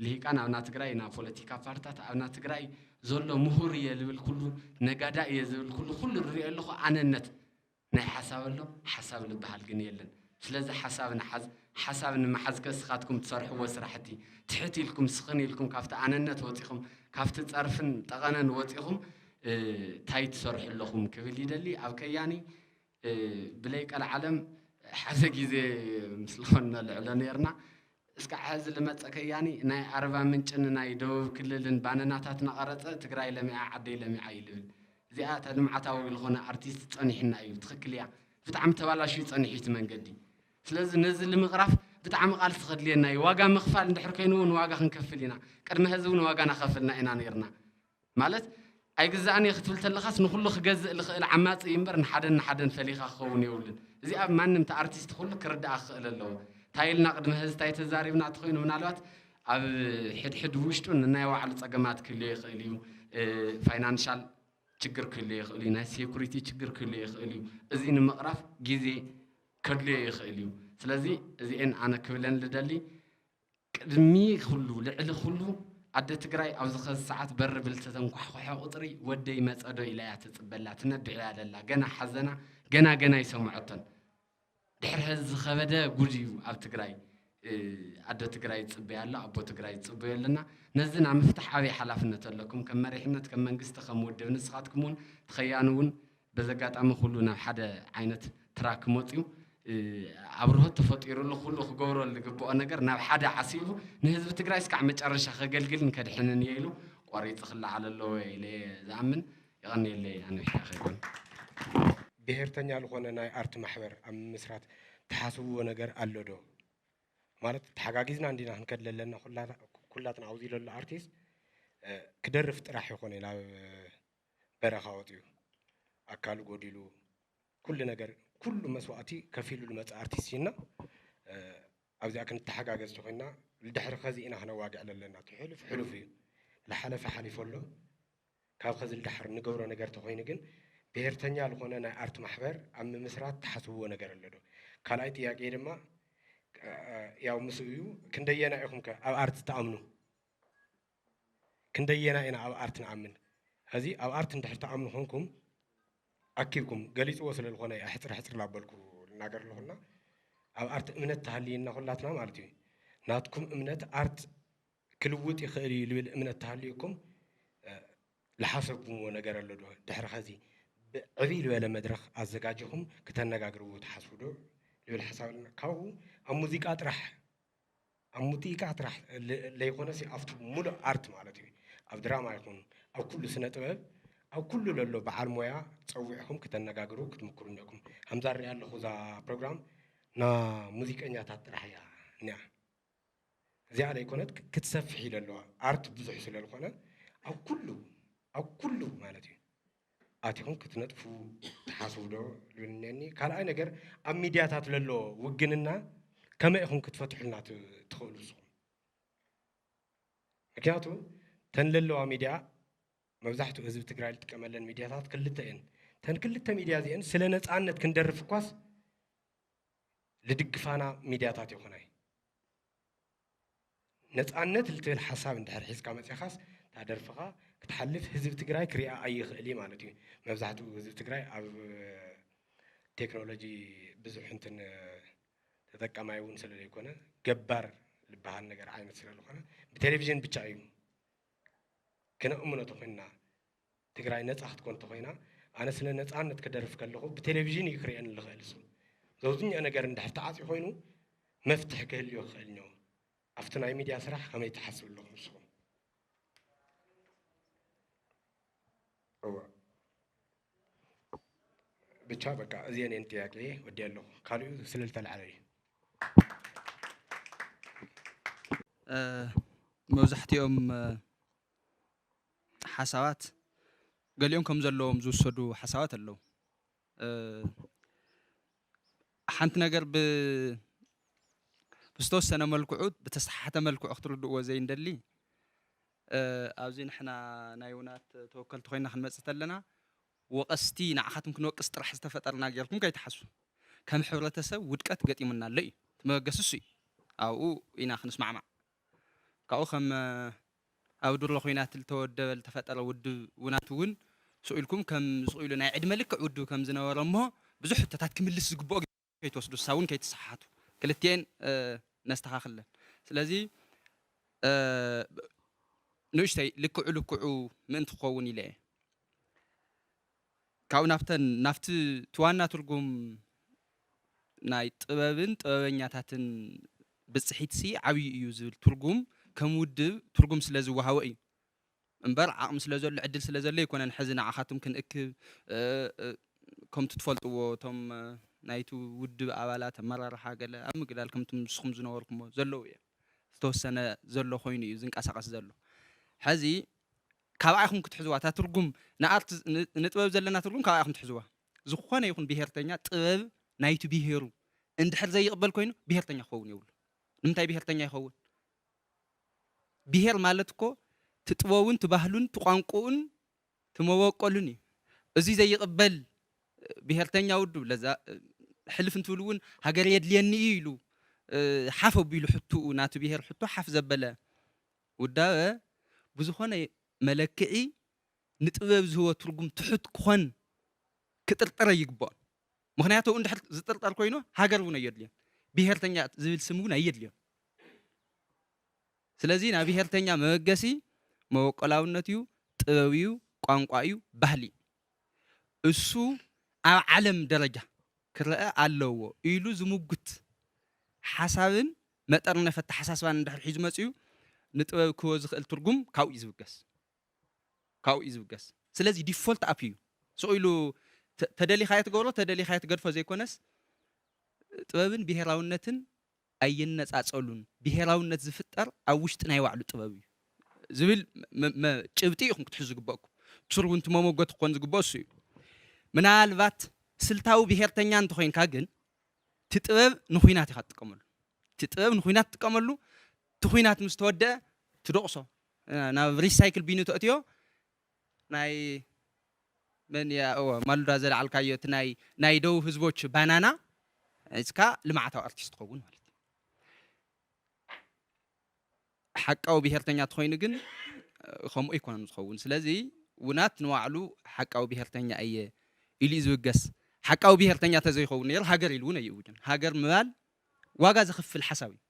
ልሂቃን ኣብና ትግራይ ናብ ፖለቲካ ፓርታት ኣብና ትግራይ ዘሎ ምሁር እየ ዝብል ኩሉ ነጋዳ እየ ዝብል ኩሉ ኩሉ ዝሪኦ ኣለኹ ኣነነት ናይ ሓሳብ ኣሎ ሓሳብ ዝበሃል ግን የለን። ስለዚ ሓሳብ ንሓዝ ሓሳብ ንምሓዝ ከስኻትኩም ትሰርሕዎ ስራሕቲ ትሕት ኢልኩም ስኽን ኢልኩም ካብቲ ኣነነት ወፂኹም ካብቲ ፀርፍን ጠቐነን ወፂኹም እንታይ ትሰርሑ ኣለኹም ክብል ይደሊ ኣብ ከያኒ ብለይ ቀልዓለም ሓደ ግዜ ምስ ዝኾን ነልዕሎ ነርና እስካዕ ሕዚ ልመፀ ከያኒ ናይ ኣርባ ምንጭን ናይ ደቡብ ክልልን ባነናታት እናቐረፀ ትግራይ ለሚዓ ዓደይ ለሚዓ እዩ ልብል። እዚኣ እታ ልምዓታዊ ዝኾነ ኣርቲስት ፀኒሕና እዩ። ትኽክል እያ። ብጣዕሚ ተባላሽዩ ፀኒሑ እቲ መንገዲ። ስለዚ ነዚ ልምቕራፍ ብጣዕሚ ቃልሲ ከድልየና እዩ። ዋጋ ምኽፋል እንድሕር ኮይኑ እውን ዋጋ ክንከፍል ኢና። ቅድሚ ሕዚ እውን ዋጋ ናኸፍልና ኢና ነርና። ማለት ኣይግዛእን እየ ክትብል ተለኻስ ንኹሉ ክገዝእ ልኽእል ዓማፂ እዩ እምበር ንሓደን ንሓደን ፈሊኻ ክኸውን የብሉን። እዚኣ ማንም እቲ ኣርቲስት ኩሉ ክርድኣ ክኽእል ኣለዎ። እንታይ ኢልና ቅድሚ ሕዚ እንታይ ተዛሪብና እንተኾይኑ ምናልባት ኣብ ሕድሕድ ውሽጡ ንናይ ባዕሉ ፀገማት ክህልዮ ይኽእል እዩ። ፋይናንሻል ችግር ክህልዮ ይኽእል እዩ። ናይ ሴኩሪቲ ችግር ክህልዮ ይኽእል እዩ። እዚ ንምቕራፍ ግዜ ከድልዮ ይኽእል እዩ። ስለዚ እዚኤን ኣነ ክብለን ልደሊ ቅድሚ ኩሉ ልዕሊ ኩሉ ኣደ ትግራይ ኣብዚ ኸዚ ሰዓት በሪ ብልተተንኳሕኮሐ ቁፅሪ ወደይ መፀዶ ኢላ እያ ትፅበላ ትነድዕ እያ ደላ ገና ሓዘና ገና ገና ይሰምዐቶን ድሕሪ ሕዚ ዝኸበደ ጉድ እዩ ኣብ ትግራይ ኣደ ትግራይ ይፅበያ ኣሎ ኣቦ ትግራይ ይፅበዮ ኣለና ነዚ ናብ ምፍታሕ ዓብይ ሓላፍነት ኣለኩም ከም መሪሕነት ከም መንግስቲ ከም ውድብ ንስኻትኩም እውን ትኸያኑ እውን በዚ ኣጋጣሚ ኩሉ ናብ ሓደ ዓይነት ትራክ መፅዩ ኣብርሆት ተፈጢሩሉ ኩሉ ክገብረሉ ዝግብኦ ነገር ናብ ሓደ ዓሲቡ ንህዝቢ ትግራይ እስካዕ መጨረሻ ከገልግልን ከድሕንን እየ ኢሉ ቆሪፂ ክለዓል ኣለዎ ኢለ እየ ዝኣምን። የቐንየለይ ኣነ ከይኮን ብሄርተኛ ዝኾነ ናይ ኣርት ማሕበር ኣብ ምምስራት ትሓስብዎ ነገር ኣሎ ዶ? ማለት ተሓጋጊዝና እንዲና ክንከድ ለለና ኩላትና ኣብዚ ለሎ ኣርቲስት ክደርፍ ጥራሕ ይኾነ ናብ በረኻ ወፂኡ ኣካሉ ጎዲሉ ኩሉ ነገር ኩሉ መስዋእቲ ከፊሉ ዝመፀ ኣርቲስት ኢና ኣብዚኣ ክንተሓጋገዝ ተኮይና ልድሕሪ ከዚ ኢና ክነዋግዕ ለለና እቲ ሕሉፍ ሕሉፍ እዩ ዝሓለፈ ሓሊፎ ኣሎ ካብ ከዚ ልድሓር ንገብሮ ነገር ተኮይኑ ግን ብሄርተኛ ዝኾነ ናይ ኣርት ማሕበር ኣብ ምምስራት ትሓስብዎ ነገር ኣሎ ዶ ካልኣይ ጥያቄ ድማ ያው ምስ እዩ ክንደየና ኢኹም ከ ኣብ ኣርት ትኣምኑ ክንደየና ኢና ኣብ ኣርት ንኣምን? ሕዚ ኣብ ኣርት እንድሕር ትኣምኑ ኮንኩም ኣኪብኩም ገሊፅዎ ስለ ዝኾነ እየ ሕፅር ሕፅር ላበልኩ ልናገር ኣለኹና ኣብ ኣርት እምነት ተሃልየና ኩላትና ማለት እዩ ናትኩም እምነት ኣርት ክልውጥ ይኽእል እዩ ልብል እምነት ተሃልዩኩም ልሓሰብኩምዎ ነገር ኣሎ ዶ ድሕሪ ኸዚ ብዕብይ ዝበለ መድረኽ ኣዘጋጅኹም ክተነጋግርዎ ትሓስቡ ዶ ልብል ሓሳብ ኣለና ካብኡ ኣብ ሙዚቃ ጥራሕ ኣብ ሙዚቃ ጥራሕ ለይኮነስ ኣብቲ ሙሉእ ኣርት ማለት እዩ ኣብ ድራማ ይኹን ኣብ ኩሉ ስነ ጥበብ ኣብ ኩሉ ለሎ በዓል ሞያ ፀዊዕኹም ክተነጋግሩ ክትምክሩ እኒኹም ከምዛ ሪኣ ኣለኹ እዛ ፕሮግራም ና ሙዚቀኛታት ጥራሕ እያ እኒኣ እዚኣ ለይኮነት ክትሰፍሕ ኢለ ኣለዋ ኣርት ብዙሕ ስለ ዝኾነ ኣብ ኩሉ ኣብ ኩሉ ማለት እዩ ኣቲኹም ክትነጥፉ ትሓስቡ ዶ ዝብል እኒአኒ ካልኣይ ነገር ኣብ ሚድያታት ለሎ ውግንና ከመይ ኢኹም ክትፈትሑልና ትኽእሉ ንስኹም ምክንያቱ ተን ለለዋ ሚድያ መብዛሕትኡ ህዝቢ ትግራይ ዝጥቀመለን ሚድያታት ክልተ እየን እተን ክልተ ሚድያ እዚአን ስለ ነፃነት ክንደርፍ እኳስ ልድግፋና ሚድያታት ይኹናይ። ነፃነት ልትብል ሓሳብ እንድሕር ሒዝካ መፂኻስ እታ ደርፍኻ ክትሓልፍ ህዝቢ ትግራይ ክሪኣ ኣይኽእል እዩ ማለት እዩ። መብዛሕትኡ ህዝቢ ትግራይ ኣብ ቴክኖሎጂ ብዙሕ እንትን ተጠቃማይ እውን ስለ ዘይኮነ ገባር ዝበሃል ነገር ዓይነት ስለ ዝኾነ ብቴሌቪዥን ብቻ እዩ ክነእምኖ ተኾይንና ትግራይ ነፃ ክትኮን ተኾይና ኣነ ስለ ነፃነት ክደርፍ ከለኹ ብቴሌቪዥን እዩ ክርእየኒ ዝኽእል እሱ ዘውዝኛ ነገር እንድሕር ተዓፂ ኮይኑ መፍትሒ ክህልዮ ክኽእል እኒኦ ኣብቲ ናይ ሚድያ ስራሕ ከመይ ትሓስብ ኣለኹም ንስኹም እወ ብቻ በቃ እዚአን እየን ጥያቄ ወዲ ኣለኹ ካሊኡ ስለ ዝተላዕለ እዩ መብዛሕትኦም ሓሳባት ገሊኦም ከም ዘለዎም ዝውሰዱ ሓሳባት ኣለዉ። ሓንቲ ነገር ብዝተወሰነ መልክዑ ብተሰሓሓተ መልክዑ ክትርድእዎ ዘይንደሊ ኣብዚ ንሕና ናይ ውናት ተወከልቲ ኮይና ክንመፅእ ተለና ወቐስቲ ንዓኻትም ክንወቅስ ጥራሕ ዝተፈጠርና ጌርኩም ከይትሓስቡ ከም ሕብረተሰብ ውድቀት ገጢሙና ኣሎ እዩ ትመበገሲ እሱ እዩ ኣብኡ ኢና ክንስማዕማዕ ካብኡ ከም ኣብ ድሮ ኩናት ዝተወደበ ዝተፈጠረ ውድብ ውናት እውን ስኢልኩም ከም ስኢሉ ናይ ዕድመ ልክዕ ውድብ ከም ዝነበረ እሞ ብዙሕ ሕቶታት ክምልስ ዝግብኦ ከይትወስዱ እሳ እውን ከይትሰሓሓቱ ክልቲኤን ነስተኻኽለን ስለዚ ንእሽተይ ልክዑ ልክዑ ምእንቲ ክኸውን ኢለ እየ ካብኡ ናብተን ናብቲ ትዋና ትርጉም ናይ ጥበብን ጥበበኛታትን ብፅሒትሲ ዓብዪ እዩ ዝብል ትርጉም ከም ውድብ ትርጉም ስለ ዝወሃቦ እዩ እምበር ዓቕሚ ስለ ዘሎ ዕድል ስለ ዘሎ ኣይኮነን ሕዚ ንዓኻትም ክንእክብ ከምቲ ትፈልጥዎ እቶም ናይቲ ውድብ ኣባላት ኣመራርሓ ገለ ኣብ ምግዳል ከምቲ ንስኹም ዝነበርኩሞ ዘለዉ እዮም ዝተወሰነ ዘሎ ኮይኑ እዩ ዝንቀሳቐስ ዘሎ ሕዚ ካባኣይኹም ክትሕዝዋ እታ ትርጉም ንኣርት ንጥበብ ዘለና ትርጉም ካባኣይኹም ትሕዝዋ ዝኾነ ይኹን ብሄርተኛ ጥበብ ናይቲ ብሄሩ እንድሕር ዘይቕበል ኮይኑ ብሄርተኛ ክኸውን የብሉ ንምንታይ ብሄርተኛ ይኸውን ብሄር ማለት እኮ ትጥበቡን ትባህሉን ትቋንቁኡን ትመበቀሉን እዩ እዚ ዘይቕበል ብሄርተኛ ውድብ ለዛ ሕልፍ እንትብል እውን ሃገር የድልየኒ እዩ ኢሉ ሓፍ ኣቢሉ ሕትኡ ናቲ ብሄር ሕቶ ሓፍ ዘበለ ውዳበ ብዝኾነ መለክዒ ንጥበብ ዝህቦ ትርጉም ትሑት ክኾን ክጥርጠረ ይግብኦን ምኽንያቱ እንድሕር ዝጥርጠር ኮይኑ ሃገር እውን ኣየድልዮን ብሄርተኛ ዝብል ስም እውን ኣየድልዮን ስለዚ ናብ ብሄርተኛ መበገሲ መበቆላውነት እዩ ጥበብ እዩ ቋንቋ እዩ ባህሊ እዩ እሱ ኣብ ዓለም ደረጃ ክረአ ኣለዎ ኢሉ ዝምጉት ሓሳብን መጠርነፍ ኣተሓሳስባን እንድሕር ሒዙ መፅኡ ንጥበብ ክህቦ ዝኽእል ትርጉም ካብኡ እዩ ዝብገስ ካብኡ እዩ ዝብገስ ስለዚ ዲፎልት ኣፕ እዩ ስቕ ኢሉ ተደሊኻዮ ትገብሮ ተደሊኻዮ ትገድፎ ዘይኮነስ ጥበብን ብሄራውነትን ኣይነፃፀሉን ብሄራውነት ዝፍጠር ኣብ ውሽጢ ናይ ባዕሉ ጥበብ እዩ ዝብል ጭብጢ ኢኹም ክትሕዙ ዝግበእኩም ትርጉም ትመመጎት ክኾን ዝግበኦ እሱ እዩ ምናልባት ስልታዊ ብሄርተኛ እንተኮይንካ ግን እቲ ጥበብ ንኩናት ኢኻ ትጥቀመሉ እቲ ጥበብ ንኩናት ትጥቀመሉ እቲ ኩናት ምስ ተወደአ ትደቕሶ ናብ ሪሳይክል ቢኑ ተእትዮ ናይ መን እያ እወ ማሉዳ ዘለዓልካዮ እቲ ናይ ናይ ደቡብ ህዝቦች ባናና እስካ ልምዓታዊ ኣርቲስት ትኸውን ማለት ሓቃዊ ብሄርተኛ ተኮይኑ ግን ከምኡ ኣይኮነን ዝኸውን ስለዚ ውናት ንባዕሉ ሓቃዊ ብሄርተኛ እየ ኢሉ እዩ ዝብገስ ሓቃዊ ብሄርተኛ ተዘይኸውን ነይሩ ሃገር ኢሉ እውን ኣይእውጅን ሃገር ምባል ዋጋ ዘኽፍል ሓሳብ እዩ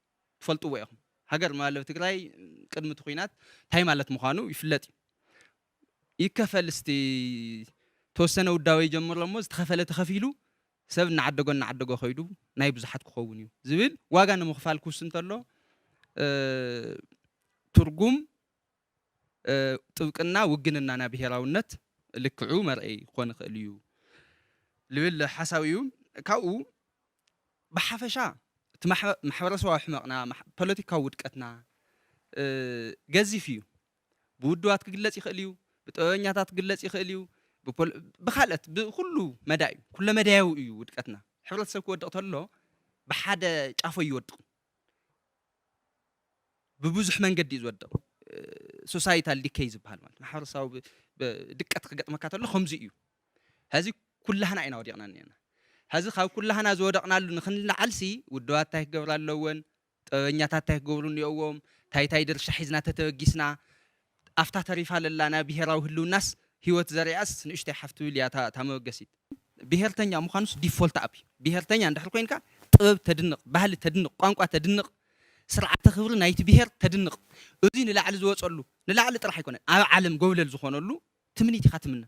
ትፈልጥዎ ኢኹም ሃገር ምባል ኣብ ትግራይ ቅድሚ እቲ ኩናት እንታይ ማለት ምዃኑ ይፍለጥ እዩ ይከፈል እስቲ ተወሰነ ውዳበ ይጀምር እሞ ዝተኸፈለ ተኸፊሉ ሰብ እናዓደጎ እናዓደጎ ከይዱ ናይ ብዙሓት ክኸውን እዩ ዝብል ዋጋ ንምኽፋል ክውስ እንተሎ ትርጉም ጥብቅና ውግንና ናይ ብሄራውነት ልክዑ መርአይ ክኾን ይኽእል እዩ ልብል ሓሳብ እዩ ካብኡ ብሓፈሻ እቲ ማሕበረሰባዊ ሕመቕና ፖለቲካዊ ውድቀትና ገዚፍ እዩ ብውድባት ክግለፅ ይኽእል እዩ ብጥበበኛታት ክግለፅ ይኽእል እዩ ብካልኦት ብኩሉ መዳ እዩ ኩለ መዳያዊ እዩ ውድቀትና ሕብረተሰብ ክወድቕ ተሎ ብሓደ ጫፎ ይወድቕ ብብዙሕ መንገዲ እዩ ዝወድቕ societal decay ዝበሃል ማለት ማሕበረሰባዊ ድቀት ክገጥመካ ተሎ ከምዚ እዩ ሕዚ ኩላህና ኢና ወዲቕና እኒአና። ሕዚ ካብ ኩላህና ዝወደቕናሉ ንክንለዓልሲ ውድባት እንታይ ክገብራ ኣለወን? ጥበበኛታት እንታይ ክገብሩ እኒኦዎም? እንታይ እንታይ ድርሻ ሒዝና ተተበጊስና? ኣብታ ተሪፋ ለላ ናይ ብሄራዊ ህልውናስ ህይወት ዘሪኣስ ንእሽተይ ሓፍ ትብል እያ እታ እታ መበገሲት። ብሄርተኛ ምዃኑስ ዲፎልት ኣፕ እዩ። ብሄርተኛ እንድሕር ኮይንካ ጥበብ ተድንቕ፣ ባህሊ ተድንቕ፣ ቋንቋ ተድንቕ፣ ስርዓተ ክብሪ ናይቲ ብሄር ተድንቕ። እዚ ንላዕሊ ዝወፀሉ ንላዕሊ ጥራሕ ኣይኮነን፣ ኣብ ዓለም ጎብለል ዝኾነሉ ትምኒት ኢኻ ትምነ።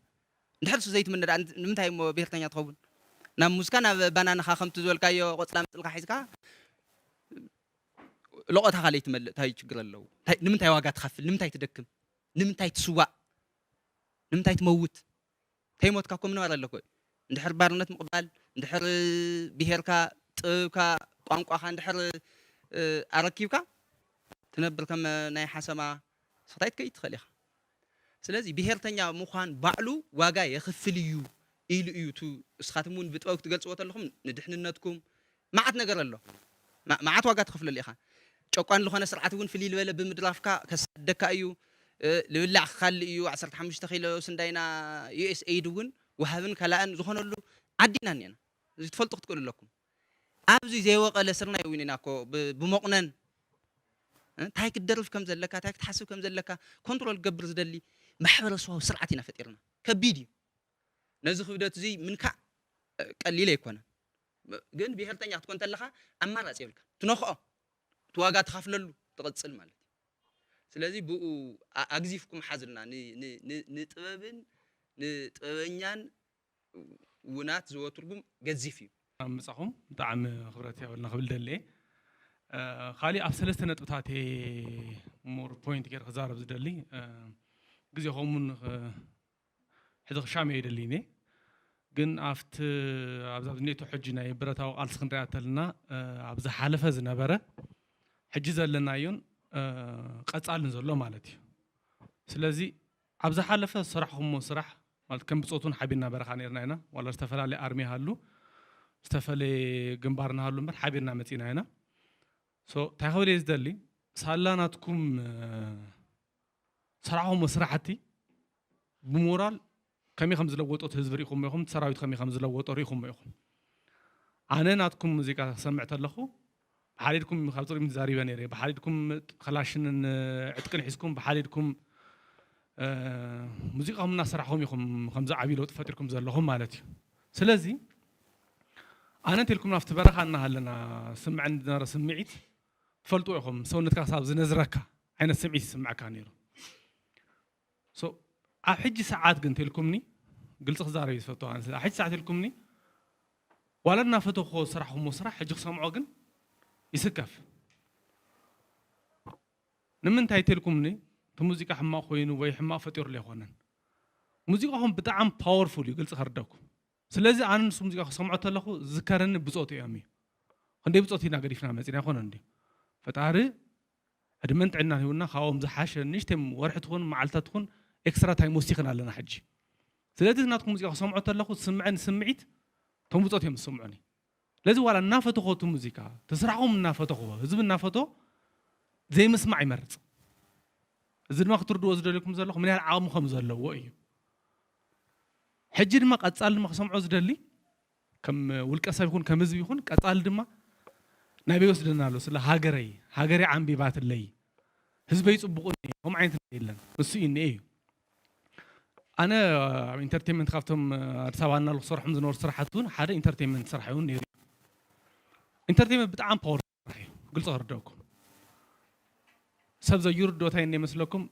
እንድሕር ዘይትምነ ደኣ ንምንታይ እሞ ብሄርተኛ ትኸውን? ናብ ሙዝካ ናብ ባናናኻ ከምቲ ዝበልካዮ ቆፅላ መፅልካ ሒዝካ ለቖታኻ ለይትመልእ እንታይ ችግር ኣለዎ? እንታይ- ንምንታይ ዋጋ ትኸፍል? ንምንታይ ትደክም? ንምንታይ ትስዋእ? ንምንታይ ትመውት? ተይሞትካ እኮ ምንባር ኣለኮ። እንድሕር ባርነት ምቕባል፣ እንድሕር ብሄርካ፣ ጥበብካ፣ ቋንቋኻ እንድሕር ኣረኪብካ ትነብር ከም ናይ ሓሰማ ስኽታይ ትከይድ ትኽእል ኢኻ። ስለዚ ብሄርተኛ ምዃን ባዕሉ ዋጋ የኽፍል እዩ ኢሉ እዩ። እቱ እስኻትም እውን ብጥበብ ክትገልፅዎ ተለኹም ንድሕንነትኩም መዓት ነገር ኣሎ። መዓት ዋጋ ትኸፍለሉ ኢኻ። ጨቋን ዝኾነ ስርዓት እውን ፍልይ ዝበለ ብምድራፍካ ከሳደካ እዩ። ልብላዕ ክካልእ እዩ። ዓሰርተ ሓሙሽተ ኪሎ ስንዳይና ዩ ኤስ ኤይድ እውን ወሃብን ከላእን ዝኾነሉ ዓዲ ኢና እኒአና። እዚ ትፈልጡ ክትክእሉ ኣለኩም። ኣብዚ ዘይወቐለ ስርናይ እውን ኢና እኮ ብሞቕነን እንታይ ክትደርፍ ከም ዘለካ እንታይ ክትሓስብ ከም ዘለካ ኮንትሮል ክገብር ዝደሊ ማሕበረሰባዊ ስርዓት ኢና ፈጢርና። ከቢድ እዩ። ነዚ ክብደት እዚ ምንካእ ቀሊል ኣይኮነን። ግን ብሄርተኛ ክትኮን ተለኻ ኣማራፂ የብልካ። ትነኽኦ፣ እቲ ዋጋ ትኸፍለሉ ትቕፅል ማለት እዩ። ስለዚ ብኡ ኣግዚፍኩም ሓዝልና። ንጥበብን ንጥበበኛን ውናት ዝወ ትርጉም ገዚፍ እዩ። ኣብ ምጻኹም ብጣዕሚ ክብረት ያበልና ክብል ደልየ። ካሊእ ኣብ ሰለስተ ነጥብታት ሞር ፖይንት ገይር ክዛረብ ዝደሊ ግዜኹም እውን ሕዚ ክሻም እየ ይደልይኒ። ግን ኣብቲ ኣብዛ ዝኔቶ ሕጂ ናይ ብረታዊ ቃልሲ ክንሪኣ ተልና ኣብ ዝሓለፈ ዝነበረ ሕጂ ዘለናዮን ቀጻልን ዘሎ ማለት እዩ። ስለዚ ኣብ ዝሓለፈ ዝሰራሕኹምዎ ስራሕ ማለት ከም ብጾቱን ሓቢርና በረኻ ነርና ኢና። ዋላ ዝተፈላለየ ኣርሚ ሃሉ ዝተፈላለየ ግንባር ንሃሉ እምበር ሓቢርና መጺና ኢና። ሶ እንታይ ክብል እየ ዝደሊ ሳላ ናትኩም ሰራሕኹም ስራሕቲ ብሞራል ከመይ ከም ዝለወጦ እቲ ህዝቢ ርኢኹሞ ኢኹም፣ እቲ ሰራዊት ከመይ ከም ዝለወጦ ርኢኹሞ ኢኹም። ኣነ ናትኩም ሙዚቃ ክሰምዕ ተለኹ ብሓደ ኢድኩም ካብ ፅሩይ ተዛሪበ ነይረ፣ ብሓደ ኢድኩም ከላሽንን ዕጥቅን ሒዝኩም ብሓደ ኢድኩም ሙዚቃኹም እናሰራሕኹም ኢኹም ከምዚ ዓብዪ ለውጢ ፈጢርኩም ዘለኹም ማለት እዩ። ስለዚ ኣነ እንተልኩም ኣብቲ በረኻ እናሃለና ስምዐኒ ዝነበረ ስምዒት ትፈልጥዎ ኢኹም፣ ሰውነትካ ክሳብ ዝነዝረካ ዓይነት ስምዒት ይስምዐካ ነይሩ። ኣብ ሕጂ ሰዓት ግን እንተልኩምኒ ግልፂ ክዛረብ ይፈቱ። ኣብ ሕጂ ሰዓት ኢልኩምኒ ዋላ እናፈተኹዎ ዝሰራሕኹሞ ስራሕ ሕጂ ክሰምዖ ግን ይስከፍ። ንምንታይ ተልኩምኒ እቲ ሙዚቃ ሕማቕ ኮይኑ ወይ ሕማቕ ፈጢሩሉ ኣይኮነን። ሙዚቃኹም ብጣዕሚ ፓወርፉል እዩ፣ ግልፂ ከርደኩም። ስለዚ ኣነ ንሱ ሙዚቃ ክሰምዖ ተለኹ ዝዝከረኒ ብፆቱ እዮም እዩ። ክንደይ ብፆት ኢና ገዲፍና መፂና ኣይኮነን እንዲ ፈጣሪ ዕድመን ጥዕናን ሂቡና ካብኦም ዝሓሸ ንእሽተይ ወርሒ ትኹን መዓልታት ትኹን ኤክስትራ ታይም ወሲኽና ኣለና ሕጂ። ስለዚ ናትኩም ሙዚቃ ክሰምዖ ተለኹ ዝስምዐኒ ስምዒት እቶም ብፆት እዮም ዝስምዑኒ። ስለዚ ዋላ እናፈተኹዎ እቲ ሙዚቃ እቲ ስራሕኹም እናፈተኹዎ ህዝቢ እናፈቶ ዘይምስማዕ ይመርፅ። እዚ ድማ ክትርድዎ ዝደልኩም ዘለኹም ምን ያህል ዓቕሚ ከም ዘለዎ እዩ። ሕጂ ድማ ቀፃሊ ድማ ክሰምዖ ዝደሊ ከም ውልቀ ሰብ ይኹን ከም ህዝቢ ይኹን ቀፃሊ ድማ ናበይ ይወስደና ኣሎ? ስለ ሃገረይ፣ ሃገረይ ዓንቢባትለይ፣ ህዝበይ ፅቡቕ እኒኤ፣ ከምኡ ዓይነት ነገር የለን። እሱ እዩ እኒኤ እዩ። ኣነ ኣብ ኢንተርቴንመንት ካብቶም ኣዲስ ኣበባ እናሉ ክሰርሖም ዝነበሩ ስራሕቲ እውን ሓደ ኢንተርቴንመንት ስራሕ እውን ነይሩ እዩ። ኢንተርቴንመንት ብጣዕሚ ፓወር ስራሕ እዩ። ግልፂ ከርደኩም ሰብ ዘይርድኦ እንታይ እኒኤ መስለኩም?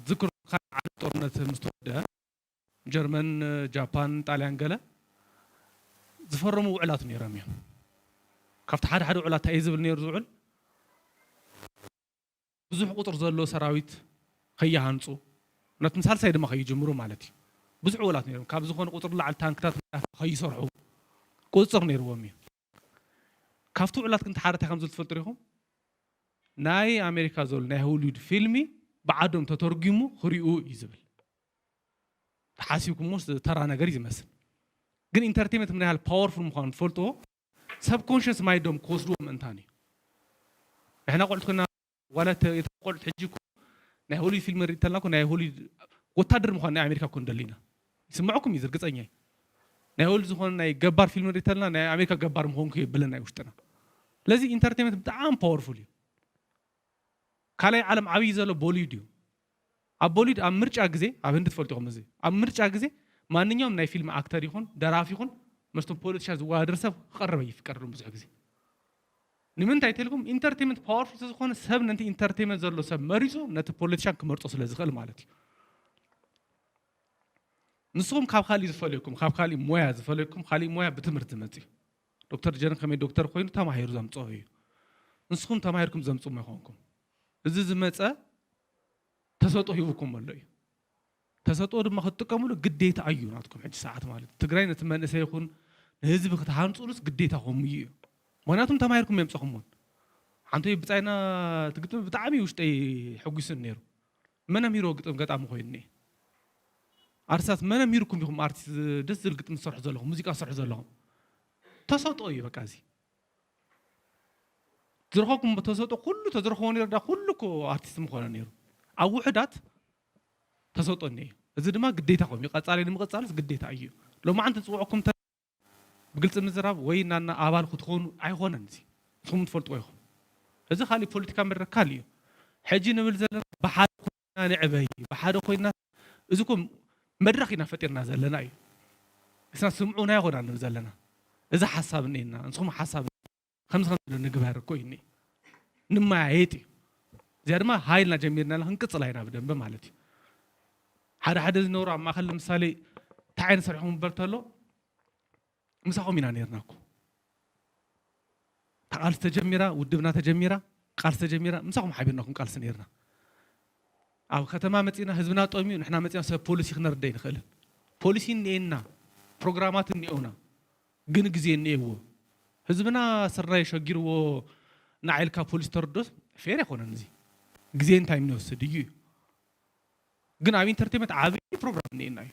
ዝክሩ ዓለም ጦርነት ምስ ተወደአ ጀርመን፣ ጃፓን፣ ጣልያን ገለ ዝፈረሙ ውዕላት ነይሮም እዮም። ካብቲ ሓደ ሓደ ውዕላት እንታይ እዩ ዝብል ነይሩ ዝውዕል ብዙሕ ቁፅር ዘለዎ ሰራዊት ከይሃንፁ ነቲ ሳልሳይ ድማ ከይጅምሩ ማለት እዩ። ብዙሕ ውዕላት ነይሮም ካብ ዝኾነ ቁፅሪ ላዕሊ ታንክታት ከይሰርሑ ቁፅፅር ነይርዎም እዩ። ካብቲ ውዕላት ግን ተሓረታይ ከም ዝብል ትፈልጡ ዲኹም? ናይ ኣሜሪካ ዘሎ ናይ ሆሊውድ ፊልሚ ብዓዶም ተተርጒሙ ክሪኡ እዩ ዝብል። ተሓሲብኩሞ ተራ ነገር እዩ ዝመስል። ግን ኢንተርቴንመንት ምን ያህል ፓወርፉል ምዃኑ ትፈልጥዎ ሰብ ኮንሽስ ማይንዶም ክወስድዎ ምእንታን እዩ። ንሕና ቆልዑት ኮይና ዋላ እተ- እቶም ቆልዑት ሕጂ እኮ ናይ ሆሊውድ ፊልም ንርኢ እንተልና እኮ ናይ ሆሊውድ ወታደር ምዃን ናይ ኣሜሪካ እኮ ንደሊ ኢና። ይስምዐኩም እዩ ዝርግፀኛ እዩ። ናይ ወል ዝኾነ ናይ ገባር ፊልም ሪተልና ናይ ኣሜሪካ ገባር ምኾንኩ የብልን ናይ ውሽጥና። ስለዚ ኢንተርቴንመንት ብጣዕሚ ፓወርፉል እዩ። ካልኣይ ዓለም ዓብዪ ዘሎ ቦሊውድ እዩ። ኣብ ቦሊውድ ኣብ ምርጫ ግዜ ኣብ ህንዲ ትፈልጥኹም እዚ ኣብ ምርጫ ግዜ ማንኛውም ናይ ፊልም ኣክተር ይኹን ደራፊ ይኹን መስቶም ፖለቲሻ ዝወዳደር ሰብ ክቐርብ ይፍቀድሎም ብዙሕ ግዜ። ንምንታይ ተልኩም ኢንተርቴንመንት ፓወርፉል ስለዝኾነ ሰብ ነቲ ኢንተርቴንመንት ዘሎ ሰብ መሪፁ ነቲ ፖለቲሻን ክመርፆ ስለ ዝኽእል ማለት እዩ። ንስኹም ካብ ካሊእ ዝፈልየኩም ካብ ካሊእ ሞያ ዝፈልየኩም ካሊእ ሞያ ብትምህርቲ ዝመፅ እዩ። ዶክተር ጀርን ከመይ ዶክተር ኮይኑ ተማሂሩ ዘምፅኦ እዩ። ንስኹም ተማሂርኩም ዘምፅሞ ይኾንኩም። እዚ ዝመፀ ተሰጥኦ ሂቡኩም ኣሎ እዩ። ተሰጥኦ ድማ ክትጥቀምሉ ግዴታ እዩ ናትኩም ሕጂ ሰዓት ማለት ትግራይ ነቲ መንእሰይ ይኹን ንህዝቢ ክትሃንፁሉስ ግዴታ ኮሙ እዩ። ምክንያቱም ተማሂርኩም የምፀኹምዎን ሓንቲ ብፃይና ትግጥም ብጣዕሚ ውሽጠይ ሕጉስን ነይሩ። መን ኣምሂርዎ ግጥም ገጣሚ ኮይኑ እኒኤ? ኣርቲስታት መን ኣምሂርኩም ኢኹም ኣርቲስት ደስ ዝብል ግጥሚ ዝሰርሑ ዘለኹም ሙዚቃ ዝሰርሑ ዘለኹም? ተሰጥኦ እዩ በቃ እዚ ዝረኸብኩም ተሰጥኦ ኩሉ ተዝረኸቦ ነይሩ ዳ ኩሉ እኮ ኣርቲስት ምኾነ ነይሩ። ኣብ ውሕዳት ተሰጥኦ እኒኤ እዩ። እዚ ድማ ግዴታ ኮም እዩ ቀፃሊ ንምቕፃልስ ግዴታ እዩ። ሎማዓንቲ ዝፅውዕኩም ብግልፂ ምዝራብ ወይ ናና ኣባል ክትኾኑ ኣይኾነን። እዚ ንስኹም ትፈልጥዎ ኢኹም። እዚ ካሊእ ፖለቲካ መድረክ ካሊእ እዩ። ሕጂ ንብል ዘለና ብሓደ ኮይና ንዕበይ ብሓደ ኮይና እዚ ኮ መድረክ ኢና ፈጢርና ዘለና እዩ። እስና ስምዑና ይኾና ንብል ዘለና እዚ ሓሳብ እኒና ንስኹም ሓሳብ ከምዚ ከም ንግበር እኮ እዩ እኒ ንመያየጥ እዩ። እዚኣ ድማ ሃይልና ጀሚርና ክንቅፅላ ኢና ብደንበ ማለት እዩ። ሓደ ሓደ ዝነብሩ ኣብ ማእኸል ንምሳሌ እንታይ ዓይነት ስርሕኹም እምበር ተሎ ምሳኹም ኢና ነርና እኮ ተቃልሲ ተጀሚራ ውድብና ተጀሚራ ቃልሲ ተጀሚራ ምሳኹም ሓቢርናኩም ቃልሲ ነርና። ኣብ ከተማ መፂና ህዝብና ጠምዩ ንሕና መፂና ሰብ ፖሊሲ ክነርደ ይንኽእልን ፖሊሲ እኒኤና ፕሮግራማት እኒኦና ግን ግዜ እኒኤዎ ህዝብና ስርናይ ሸጊርዎ ንዓይልካ ፖሊሲ ተርዶስ ፌር ኣይኮነን እዚ ግዜ እንታይ ንወስድ እዩ እዩ ግን ኣብ ኢንተርቴንመንት ዓብዪ ፕሮግራም እኒኤና እዩ።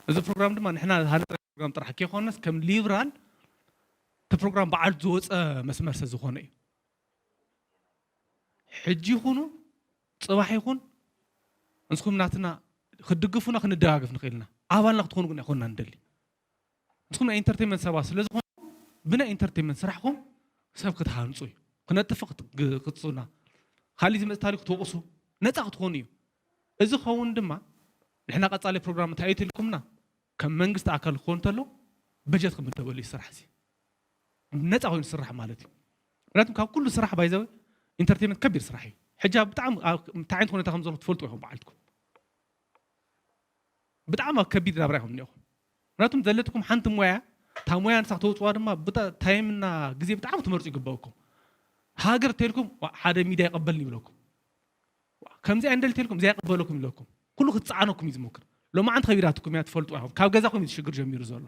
እዚ ፕሮግራም ድማ ንሕና ሃነፀ ፕሮግራም ጥራሕ ከይኮነስ ከም ሊብራል እቲ ፕሮግራም በዓል ዝወፀ መስመር ስለ ዝኾነ እዩ። ሕጂ ይኹኑ ፅባሕ ይኹን ንስኹም ናትና ክትድግፉና ክንደጋግፍ ንኽእል ኢና። ኣባልና ክትኾኑ ግን ኣይኮንና ንደሊ። ንስኹም ናይ ኢንተርቴንመንት ሰባት ስለ ዝኾኑ ብናይ ኢንተርቴንመንት ስራሕኩም ሰብ ክትሃንፁ እዩ ክነጥፍ ክትፅና ካሊእ ዝመፅእ ታሪክ ክትወቕሱ ነፃ ክትኾኑ እዩ። እዚ ኸውን ድማ ንሕና ቀፃሊ ፕሮግራም እንታይ እዩ ትልኩምና ከም መንግስቲ ኣካል ክኾን እንተሎ በጀት ክምደበሉ እዩ ስራሕ እዚ ነፃ ኮይኑ ስራሕ ማለት እዩ። ምክንያቱም ካብ ኩሉ ስራሕ ባይዘወ ኢንተርቴንመንት ከቢድ ስራሕ እዩ። ሕጂ ኣብ ብጣዕሚ እንታይ ዓይነት ሁኔታ ከም ዘሎ ትፈልጡ ኢኹም በዓልትኩም ብጣዕሚ ኣብ ከቢድ ናብራ ኢኹም እኒኦኹም። ምክንያቱም ዘለትኩም ሓንቲ ሞያ እታ ሞያ ንሳ ተውፅዋ ድማ ታይምና ግዜ ብጣዕሚ ትመርፁ ይግበእኩም። ሃገር ተልኩም ሓደ ሚድያ ይቀበልን ይብለኩም። ከምዚኣ እንደል ተልኩም እዚኣ ይቀበለኩም ይብለኩም። ኩሉ ክትፀዓነኩም እዩ ዝሞክር። ሎማዓንቲ ከቢዳትኩም እያ ትፈልጡ ኢኹም። ካብ ገዛኹም እዩ ሽግር ጀሚሩ ዘሎ።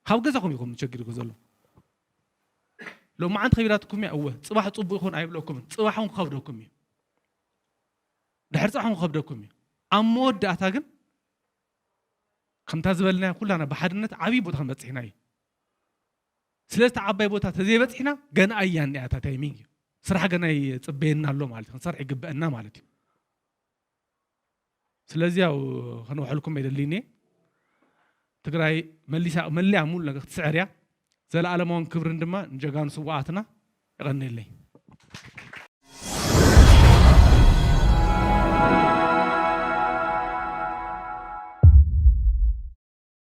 ካብ ገዛኹም ኢኹም ሸጊርኩም ዘሎ። ሎማዓንቲ ከቢዳትኩም እያ እወ ፅባሕ ፅቡቅ ይኹን ኣይብለኩምን። ፅባሕ እውን ክኸብደኩም እዩ። ድሕሪ ፅባሕ እውን ክኸብደኩም እዩ። ኣብ መወዳእታ ግን ከምታ ዝበልናዮ ኩላና ብሓድነት ዓብዪ ቦታ ክንበፅሕ ኢና እዩ። ስለዚ እቲ ዓባይ ቦታ ተዘይበፅሕና ገና እያ እኒኣ እታ ታይሚንግ እዩ። ስራሕ ገና ይፅበየና ኣሎ ማለት እዩ። ክንሰርሕ ይግበአና ማለት እዩ። ስለዚ ያው ከነውሐልኩም የደሊኒ ትግራይ መሊሳ መሊኣ ሙሉ ነገር ክትስዕር እያ። ዘለኣለማውን ክብርን ድማ ንጀጋኑ ስዋኣትና። የቐንየለይ።